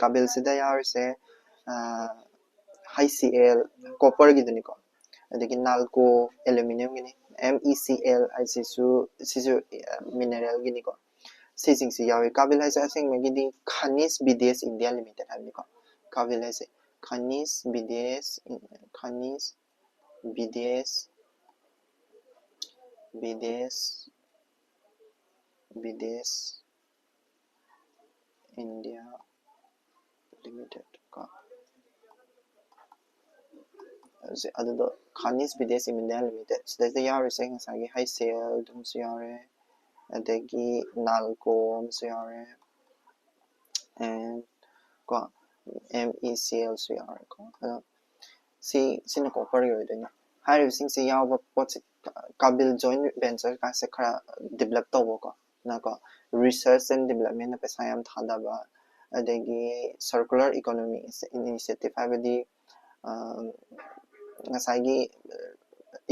ꯀꯥꯕꯤꯜꯁꯤꯗ ꯌꯥꯎꯔꯤꯁꯦ ꯍꯩꯆ ꯁꯤ ꯑꯦꯜ, ꯀꯣꯄꯔꯒꯤꯗꯨꯅꯤꯀꯣ, ꯑꯗꯒꯤ ꯅꯥꯜꯀꯣ, ꯑꯦꯂꯨꯃꯤꯅꯤꯌꯝꯒꯤꯅꯤ꯫ ꯑꯦꯝ ꯏ ꯁꯤ ꯑꯦꯜ ꯍꯥꯏꯁꯤꯁꯨ, ꯁꯤꯁꯨ ꯃꯤꯅꯔꯦꯜꯒꯤꯅꯤꯀꯣ꯫ ꯁꯤꯁꯤꯡꯁꯤ ꯌꯥꯎꯏ꯫ ꯀꯥꯕꯤꯜ ꯍꯥꯏꯁꯦ ꯑꯁꯦꯡꯕꯒꯤꯗꯤ ꯈꯅꯤꯖ ꯕꯤꯗꯦꯁ ꯏꯟꯗꯤꯌꯥ ꯂꯤꯃꯤꯇꯦꯠ ꯍꯥꯏꯕꯅꯤꯀꯣ꯫ ꯀꯥꯕꯤꯜ ꯍꯥꯏꯁꯦ ꯈꯅꯤꯖ ꯕꯤꯗꯦꯁ, ꯈꯅꯤꯖ ꯕꯤꯗꯦꯁ, ꯕꯤꯗꯦꯁ, ꯕꯤꯗꯦꯁ ꯏꯟꯗꯤꯌꯥ ꯂꯤꯃꯤꯇꯦꯠ ꯀꯣ꯫ ꯍꯧꯖꯤꯛ ꯑꯗꯨꯗꯣ ꯈꯅꯤꯖ ꯕꯤꯗꯦꯁ ꯏꯟꯗꯤꯌꯥ ꯂꯤꯃꯤꯇꯦꯠ, ꯁꯤꯗꯩꯗ ꯌꯥꯎꯔꯤꯁꯦ ꯉꯁꯥꯏꯒꯤ ꯍꯩꯆ ꯁꯤ ꯑꯦꯜ ꯑꯗꯨꯝꯁꯨ ꯌꯥꯎꯔꯦ, ꯑꯗꯒꯤ ꯅꯥꯜꯀꯣ ꯑꯃꯁꯨ ꯌꯥꯎꯔꯦ, and ꯀꯣ, ꯑꯦꯝ ꯏ ꯁꯤ ꯑꯦꯜꯁꯨ ꯌꯥꯎꯔꯦꯀꯣ꯫ ꯑꯗꯣ ꯁꯤ, ꯁꯤꯅ ꯀꯣꯄꯔꯒꯤ ꯑꯣꯏꯗꯣꯏꯅꯦ꯫ ꯍꯥꯏꯔꯤꯕꯁꯤꯡꯁꯦ ꯌꯥꯎꯕ ꯄꯣꯠꯁꯦ ꯀꯥꯕꯤꯜ ꯖꯣꯏꯟ ꯚꯦꯟꯆꯔ ꯀꯥꯏꯁꯦ ꯈꯔ ꯗꯤꯕꯂꯞ ꯇꯧꯕꯀꯣ, ꯅꯀꯣ, research and development ꯄꯩꯁꯥ ꯌꯥꯝ ꯊꯥꯗꯕ, ꯑꯗꯒꯤ circular economy initiative ꯍꯥꯏꯕꯗꯤ ꯉꯁꯥꯏꯒꯤ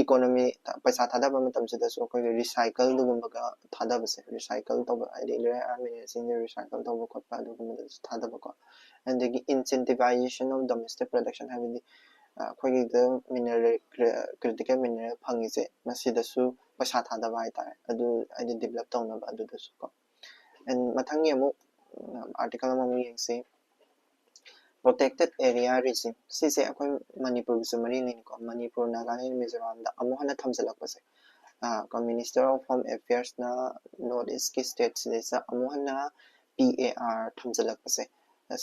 ꯏꯀꯣꯅꯣꯃꯤ, ꯄꯩꯁꯥ ꯊꯥꯗꯕ ꯃꯇꯝꯁꯤꯗꯁꯨ ꯑꯩꯈꯣꯏꯒꯤ ꯔꯤꯁꯥꯏꯀꯜꯗꯨꯒꯨꯝꯕꯒ ꯊꯥꯗꯕꯁꯦ, ꯔꯤꯁꯥꯏꯀꯜ ꯇꯧꯕ ꯍꯥꯏꯗꯤ ꯔꯦꯌꯔ ꯑꯥꯔꯠ ꯃꯤꯅꯔꯦꯜꯁꯤꯡꯁꯦ ꯔꯤꯁꯥꯏꯀꯜ ꯇꯧꯕ ꯈꯣꯠꯄ ꯑꯗꯨꯒꯨꯝꯕꯗꯁꯨ ꯊꯥꯗꯕꯀꯣ꯫ ꯑꯗꯒꯤ incentivization of domestic production ꯍꯥꯏꯕꯗꯤ ꯑꯩꯈꯣꯏꯒꯤꯗ ꯃꯤꯅꯔꯦꯜ, ꯀ꯭ꯔꯤꯇꯤꯀꯦꯜ ꯃꯤꯅꯔꯦꯜ ꯐꯪꯉꯤꯁꯦ ꯃꯁꯤꯗꯁꯨ ꯄꯩꯁꯥ ꯊꯥꯗꯕ ꯍꯥꯏꯇꯥꯔꯦ, ꯑꯗꯨ ꯍꯥꯏꯗꯤ ꯗꯤꯕꯂꯞ ꯇꯧꯅꯕ ꯑꯗꯨꯗꯁꯨ ꯀꯣ꯫ And ꯃꯊꯪꯒꯤ ꯑꯃꯨꯛ ꯑꯥꯔꯇꯤꯀꯜ ꯑꯃꯃꯨꯛ ꯌꯦꯡꯁꯤ꯫ Protected Area Regime ꯁꯤꯁꯦ ꯑꯩꯈꯣꯏ ꯃꯅꯤꯄꯨꯔꯒꯤꯁꯨ ꯃꯔꯤ ꯂꯩꯅꯤꯀꯣ꯫ ꯃꯅꯤꯄꯨꯔ, ꯅꯥꯒꯥꯂꯦꯟ, ꯃꯤꯖꯣꯔꯥꯝꯗ ꯑꯃꯨꯛ ꯍꯟꯅ ꯊꯝꯖꯤꯜꯂꯛꯄꯁꯦ, ꯀꯣ, Minister of Home Affairs ꯅ North East ꯀꯤ state ꯁꯤꯗꯩꯁꯤꯗ ꯑꯃꯨꯛ ꯍꯟꯅ ꯄꯤ ꯑꯦ ꯑꯥꯔ ꯊꯝꯖꯤꯜꯂꯛꯄꯁꯦ,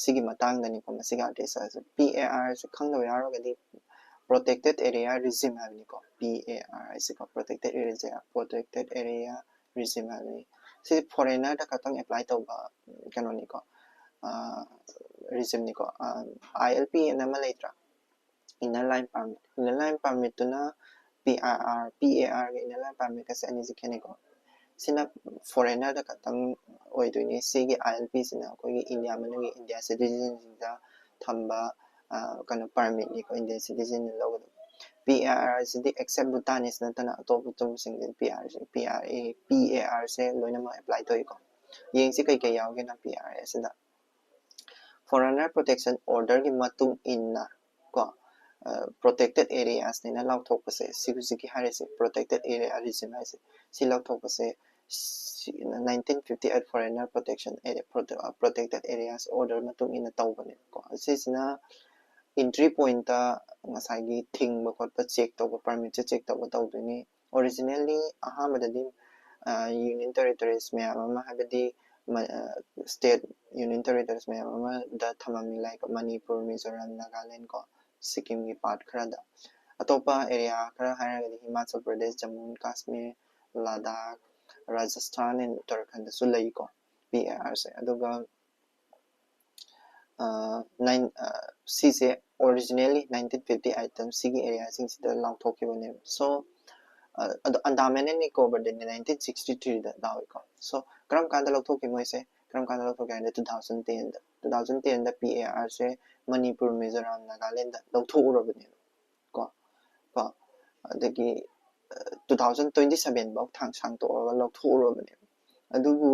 ꯁꯤꯒꯤ ꯃꯇꯥꯡꯗꯅꯤꯀꯣ ꯃꯁꯤꯒꯤ article say. P A R ꯁꯦ ꯈꯪꯗꯕ ꯌꯥꯎꯔꯒꯗꯤ Protected Area Regime ꯍꯥꯏꯕꯅꯤꯀꯣ꯫ ꯄꯤ ꯑꯦ ꯑꯥꯔ ꯍꯥꯏꯁꯤꯀꯣ Protected Area, Protected Area Regime ꯍꯥꯏꯕꯅꯤ꯫ ꯁꯤ ꯐꯣꯔꯦꯅꯔꯗ ꯈꯛꯇꯪ ꯑꯦꯄ꯭ꯂꯥꯏ ꯇꯧꯕ ꯀꯩꯅꯣꯅꯤꯀꯣ, ꯔꯤꯖꯤꯝꯅꯤꯀꯣ꯫ ꯑꯥꯏ ꯑꯦꯜ ꯄꯤ ꯑꯅ ꯑꯃ ꯂꯩꯇ꯭ꯔꯥ, inner line permit. Inner line ꯄꯥꯔꯃꯤꯠꯇꯨꯅ P I R, P A ꯑꯥꯔꯒ ꯏꯟꯅꯔ ꯂꯥꯏꯟ ꯄꯥꯔꯃꯤꯠꯀꯁꯦ ꯑꯅꯤꯁꯦ ꯈꯦꯠꯅꯩꯀꯣ꯫ ꯁꯤꯅ ꯐꯣꯔꯦꯅꯔꯗ ꯈꯛꯇꯪ ꯑꯣꯏꯗꯣꯏꯅꯤ꯫ ꯁꯤꯒꯤ ꯑꯥꯏ ꯑꯦꯜ ꯄꯤꯁꯤꯅ ꯑꯩꯈꯣꯏꯒꯤ ꯏꯟꯗꯤꯌꯥ ꯃꯅꯨꯡꯒꯤ ꯏꯟꯗꯤꯌꯥ ꯁꯤꯇꯤꯖꯦꯟꯁꯤꯡꯗ ꯊꯝꯕ ꯀꯩꯅꯣ ꯄꯥꯔꯃꯤꯠꯅꯤꯀꯣ, ꯏꯟꯗꯤꯌꯥ ꯁꯤꯇꯤꯖꯦꯟꯅ ꯂꯧꯒꯗꯕ꯫ ꯄꯤ ꯑꯥꯏ ꯑꯥꯔꯁꯤꯗꯤ ꯑꯦꯛꯁꯦꯞ ꯚꯨꯇꯥꯅꯤꯁ ꯅꯠꯇꯅ ꯑꯇꯣꯞꯄ ꯆꯨꯝꯕꯁꯤꯡꯗꯤ ꯄꯤ ꯑꯥꯔꯁꯤ, ꯄꯤ ꯑꯥꯔ ꯑꯦ, ꯄꯤ ꯑꯦ ꯑꯥꯔꯁꯦ ꯂꯣꯏꯅꯃꯛ ꯑꯦꯄ꯭ꯂꯥꯏ ꯇꯧꯏꯀꯣ꯫ ꯌꯦꯡꯁꯤ ꯀꯩꯀꯩ ꯌꯥꯎꯒꯦꯅ ꯄꯤ ꯑꯥꯔ ꯑꯦꯁꯤꯗ꯫ ꯐꯣꯔꯦꯅꯔ ꯄ꯭ꯔꯣꯇꯦꯛꯁꯟ ꯑꯣꯔꯗꯔꯒꯤ ꯃꯇꯨꯡ ꯏꯟꯅ ꯀꯣ, ꯄ꯭ꯔꯣꯇꯦꯛꯇꯦꯠ ꯑꯦꯔꯤꯌꯥꯁꯅꯦꯅ ꯂꯥꯎꯊꯣꯛꯄꯁꯦ, ꯁꯤ ꯍꯧꯖꯤꯛꯀꯤ ꯍꯥꯏꯔꯤꯁꯦ ꯄ꯭ꯔꯣꯇꯦꯛꯇꯦꯠ ꯑꯦꯔꯤꯌꯥ ꯔꯤꯖꯟ ꯍꯥꯏꯁꯦ, ꯁꯤ ꯂꯥꯎꯊꯣꯛꯄꯁꯦ nineteen fifty eight Foreigner Protection Area, Prote-, uh, Protected Areas Order ꯃꯇꯨꯡ ꯏꯟꯅ ꯇꯧꯕꯅꯦꯕꯀꯣ꯫ ꯑꯁꯤꯁꯤꯅ ꯑꯦꯟꯇ꯭ꯔꯤ ꯄꯣꯏꯟꯠꯇ ꯉꯁꯥꯏꯒꯤ ꯊꯤꯡꯕ ꯈꯣꯠꯄ ꯆꯦꯛ ꯇꯧꯕ, ꯄꯔꯃꯤꯠꯁꯦ ꯆꯦꯛ ꯇꯧꯕ ꯇꯧꯗꯣꯏꯅꯤ꯫ ꯑꯣꯔꯤꯖꯤꯅꯦꯜꯂꯤ ꯑꯍꯥꯟꯕꯗꯗꯤ ꯌꯨꯅꯤꯌꯟ ꯇꯦꯔꯤꯇꯣꯔꯤꯁ ꯃꯌꯥꯝ ꯑꯃ, ꯍꯥꯏꯕꯗꯤ ꯁ꯭ꯇꯦꯠ ꯌꯨꯅꯤꯌꯟ ꯇꯦꯔꯤꯇꯣꯔꯤꯁ ꯃꯌꯥꯝ ꯑꯃꯗ ꯊꯝꯃꯝꯃꯤ, ꯂꯥꯏꯛ ꯃꯅꯤꯄꯨꯔ, ꯃꯤꯖꯣꯔꯥꯝ, ꯅꯥꯒꯥꯂꯦꯟ ꯀꯣ, ꯁꯤꯛꯀꯤꯝꯒꯤ ꯄꯥꯔꯠ ꯈꯔꯗ꯫ ꯑꯇꯣꯞꯄ ꯑꯦꯔꯤꯌꯥ ꯈꯔ ꯍꯥꯏꯔꯒꯗꯤ ꯍꯤꯃꯥꯆꯜ ꯄ꯭ꯔꯗꯦꯁ, ꯖꯃꯨ ꯑꯦꯟ ꯀꯥꯁꯃꯤꯔ, ꯂꯗꯥꯈ, ꯔꯥꯖꯁꯊꯥꯟ ꯑꯦꯟ ꯎꯠꯇꯔꯥꯈꯟꯗꯁꯨ ꯂꯩꯀꯣ, ꯄꯤ ꯑꯦ ꯑꯥꯔꯁꯦ꯫ ꯑꯗꯨꯒ ꯅꯥꯏꯟ ꯁꯤꯁꯦ ꯑꯣꯔꯤꯖꯤꯅꯦꯜꯂꯤ nineteen fifty eight ꯁꯤꯒꯤ ꯑꯦꯔꯤꯌꯥꯁꯤꯡꯁꯤꯗ ꯂꯥꯎꯊꯣꯛꯈꯤꯕꯅꯦꯕ꯫ ꯁꯣ ꯑꯗꯣ ꯑꯟꯗꯥꯃꯥꯟ ꯑꯦꯟ ꯅꯤꯀꯣꯕꯔꯗꯗꯤ nineteen sixty three ꯗ ꯂꯥꯎꯏꯀꯣ꯫ ꯁꯣ ꯀꯔꯝ ꯀꯥꯟꯗ ꯂꯧꯊꯣꯛꯈꯤ ꯃꯣꯏꯁꯦ? ꯀꯔꯝ ꯀꯥꯟꯗ ꯂꯧꯊꯣꯛꯀꯦ ꯍꯥꯏꯔꯗꯤ two thousand ten ꯗ꯫ Two thousand ten ꯗ ꯄꯤ ꯑꯦ ꯑꯥꯔꯁꯦ ꯃꯅꯤꯄꯨꯔ, ꯃꯤꯖꯣꯔꯥꯝ, ꯅꯥꯒꯥꯂꯦꯟꯗ ꯂꯧꯊꯣꯛꯎꯔꯕꯅꯦꯕ ꯀꯣ꯫ ꯀꯣ, ꯑꯗꯒꯤ two thousand twenty seven ꯐꯥꯎ ꯊꯥꯡ ꯁꯥꯡꯇꯣꯛꯑꯒ ꯂꯧꯊꯣꯛꯎꯔꯕꯅꯦꯕ꯫ ꯑꯗꯨꯕꯨ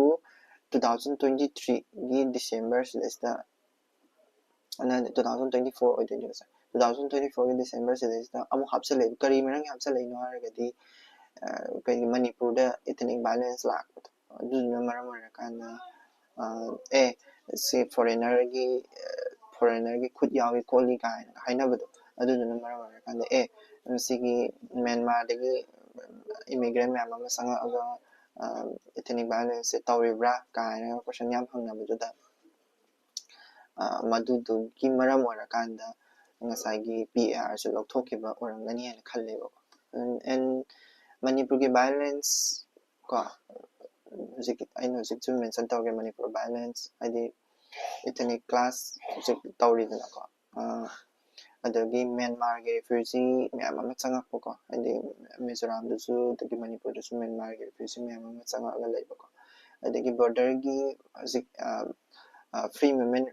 two thousand twenty three ꯒꯤ ꯗꯤꯁꯦꯝꯕꯔ ꯁꯤꯗꯩꯁꯤꯗ, two thousand twenty four ꯑꯣꯏꯗꯣꯏꯅꯦꯕ ꯁꯦ꯫ Two thousand twenty four ꯒꯤ ꯗꯤꯁꯦꯝꯕꯔ ꯁꯤꯗꯩꯁꯤꯗ ꯑꯃꯨꯛ ꯍꯥꯞꯆꯜꯂꯛꯏ꯫ ꯀꯔꯤ ꯃꯔꯝꯒꯤ ꯍꯥꯞꯆꯜꯂꯛꯏꯅꯣ ꯍꯥꯏꯔꯒꯗꯤ, ꯑꯩꯈꯣꯏꯒꯤ ꯃꯅꯤꯄꯨꯔꯗ ethnic violence ꯂꯥꯛꯄꯗꯣ, ꯑꯗꯨꯗꯨꯅ ꯃꯔꯝ ꯑꯣꯏꯔꯀꯥꯟꯗ, ꯑꯦ, ꯁꯤ ꯐꯣꯔꯦꯅꯔꯒꯤ, ꯐꯣꯔꯦꯅꯔꯒꯤ ꯈꯨꯠ ꯌꯥꯎꯏ ꯈꯣꯠꯂꯤ ꯀꯥꯏꯅ ꯍꯥꯏꯅꯕꯗꯣ, ꯑꯗꯨꯗꯨꯅ ꯃꯔꯝ ꯑꯣꯏꯔꯀꯥꯟꯗ, ꯑꯦ, ꯁꯤꯒꯤ ꯃ꯭ꯌꯥꯟꯃꯥꯔꯗꯒꯤ ꯏꯃꯤꯒ꯭ꯔꯦꯟ ꯃꯌꯥꯝ ꯑꯃ ꯆꯪꯉꯛꯑꯒ ethnic violence ꯁꯦ ꯇꯧꯔꯤꯕ꯭ꯔꯥ ꯀꯥꯏꯅ ꯀꯣꯏꯁꯟ ꯌꯥꯝ ꯍꯪꯅꯕꯗꯨꯗ, ꯃꯗꯨꯗꯨꯒꯤ ꯃꯔꯝ ꯑꯣꯏꯔꯀꯥꯟꯗ ꯉꯁꯥꯏꯒꯤ ꯄꯤ ꯑꯦ ꯑꯥꯔꯁꯦ ꯂꯧꯊꯣꯛꯈꯤꯕ ꯑꯣꯏꯔꯝꯒꯅꯤ ꯍꯥꯏꯅ ꯈꯜꯂꯦꯕꯀꯣ꯫ ꯑꯦꯟ ꯃꯅꯤꯄꯨꯔꯒꯤ violence ꯀꯣ, ꯍꯧꯖꯤꯛ ꯑꯩꯅ ꯍꯧꯖꯤꯛꯁꯨ mention ꯇꯧꯒꯦ, ꯃꯅꯤꯄꯨꯔ violence, ꯍꯥꯏꯗꯤ ethnic clash ꯍꯧꯖꯤꯛ ꯇꯧꯔꯤꯗꯅꯀꯣ꯫ ꯑꯗꯒꯤ ꯃ꯭ꯌꯥꯟꯃꯥꯔꯒꯤ refugee ꯃꯌꯥꯝ ꯑꯃ ꯆꯪꯉꯛꯄꯀꯣ, ꯍꯥꯏꯗꯤ ꯃꯤꯖꯣꯔꯥꯝꯗꯁꯨ ꯑꯗꯒꯤ ꯃꯅꯤꯄꯨꯔꯗꯁꯨ ꯃ꯭ꯌꯥꯟꯃꯥꯔꯒꯤ refugee ꯃꯌꯥꯝ ꯑꯃ ꯆꯪꯉꯛꯑꯒ ꯂꯩꯕꯀꯣ꯫ ꯑꯗꯒꯤ borderꯒꯤ ꯍꯧꯖꯤꯛ free movement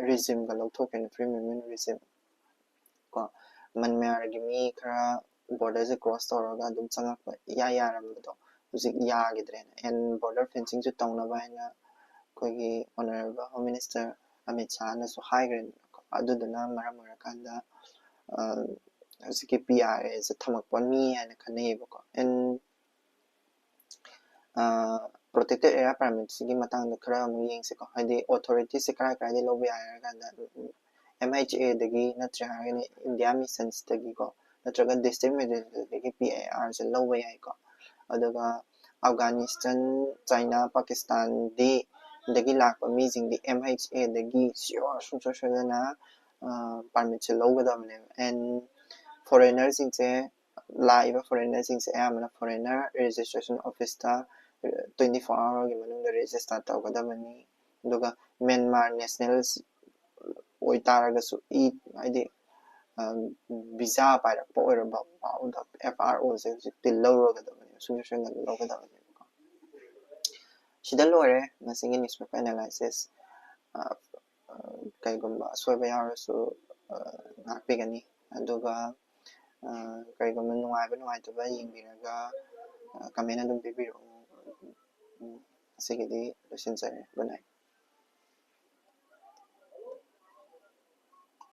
regimeꯒ ꯂꯧꯊꯣꯛꯈ꯭ꯔꯦꯅ, free movement regime ꯀꯣ꯫ ꯃ꯭ꯌꯥꯟꯃꯥꯔꯒꯤ ꯃꯤ ꯈꯔ borderꯁꯦ cross ꯇꯧꯔꯒ ꯑꯗꯨꯝ ꯆꯪꯉꯛꯄ ꯏꯌꯥ ꯌꯥꯔꯝꯕꯗꯣ ꯍꯧꯖꯤꯛ ꯌꯥꯈꯤꯗ꯭ꯔꯦꯅ꯫ And border fencingꯁꯨ ꯇꯧꯅꯕ ꯍꯥꯏꯅ ꯑꯩꯈꯣꯏꯒꯤ honourable Home Minister ꯑꯃꯤꯠ ꯁꯥꯍꯅꯁꯨ ꯍꯥꯏꯈ꯭ꯔꯦꯗꯅꯀꯣ꯫ ꯑꯗꯨꯗꯨꯅ ꯃꯔꯝ ꯑꯣꯏꯔꯀꯥꯟꯗ ꯍꯧꯖꯤꯛꯀꯤ P R Aꯁꯦ ꯊꯝꯃꯛꯄꯅꯤ ꯍꯥꯏꯅ ꯈꯟꯅꯩꯌꯦꯕꯀꯣ꯫ And protected area permitꯁꯤꯒꯤ ꯃꯇꯥꯡꯗ ꯈꯔ ꯑꯃꯨꯛ ꯌꯦꯡꯁꯤꯀꯣ꯫ ꯍꯥꯏꯗꯤ authorityꯁꯦ ꯀꯔꯥꯏ ꯀꯔꯥꯏꯗꯒꯤ ꯂꯧꯕ ꯌꯥꯏ ꯍꯥꯏꯔ ꯀꯥꯟꯗ, M H Aꯗꯒꯤ ꯅꯠꯇ꯭ꯔꯦ ꯍꯥꯏꯔꯒꯅ India Missionsꯇꯒꯤꯀꯣ, ꯅꯠꯇ꯭ꯔꯒ district magistrateꯗꯒꯤ P R Aꯁꯦ ꯂꯧꯕ ꯌꯥꯏꯀꯣ꯫ ꯑꯗꯨꯒ ꯑꯐꯒꯥꯅꯤꯁꯇꯥꯟ, ꯆꯥꯏꯅꯥ, ꯄꯥꯀꯤꯁꯇꯥꯟꯗꯤ, ꯗꯒꯤ ꯂꯥꯛꯄ ꯃꯤꯁꯤꯡꯗꯤ M H Aꯗꯒꯤ sure ꯁꯨꯡꯁꯣꯏ ꯁꯣꯏꯗꯅ permitꯁꯦ ꯂꯧꯒꯗꯕꯅꯦꯕ꯫ And foreignerꯁꯤꯡꯁꯦ, ꯂꯥꯛꯏꯕ foreignerꯁꯤꯡꯁꯦ ꯑꯌꯥꯝꯕꯅ foreigner registration officeꯇ twenty four hourꯒꯤ ꯃꯅꯨꯡꯗ register ꯇꯧꯒꯗꯕꯅꯤ꯫ ꯑꯗꯨꯒ ꯃ꯭ꯌꯥꯟꯃꯥꯔ nationals ꯑꯣꯏꯇꯥꯔꯒꯁꯨ, ꯏ ꯍꯥꯏꯗꯤ visa ꯄꯥꯏꯔꯛꯄ ꯑꯣꯏꯔꯕ ꯐꯥꯎꯗ F R Oꯁꯦ ꯍꯧꯖꯤꯛꯇꯤ ꯂꯧꯔꯒꯗꯕꯅꯦꯕ, ꯁꯨꯡꯁꯣꯏ ꯁꯣꯏꯗꯅ ꯂꯧꯒꯗꯕꯅꯦꯕꯀꯣ꯫ ꯁꯤꯗ ꯂꯣꯏꯔꯦ ꯉꯁꯤꯒꯤ newspaper analysis꯫ ꯀꯩꯒꯨꯝꯕ ꯑꯁꯣꯏꯕ ꯌꯥꯎꯔꯁꯨ ꯉꯥꯛꯄꯤꯒꯅꯤ꯫ ꯑꯗꯨꯒ ꯀꯩꯒꯨꯝꯕ ꯅꯨꯡꯉꯥꯏꯕ ꯅꯨꯡꯉꯥꯏꯇꯕ ꯌꯦꯡꯕꯤꯔꯒ comment ꯑꯗꯨꯝ ꯄꯤꯕꯤꯔꯛꯎ꯫ ꯉꯁꯤꯒꯤꯗꯤ ꯂꯣꯏꯁꯤꯟꯖꯔꯦ꯫ Good night꯫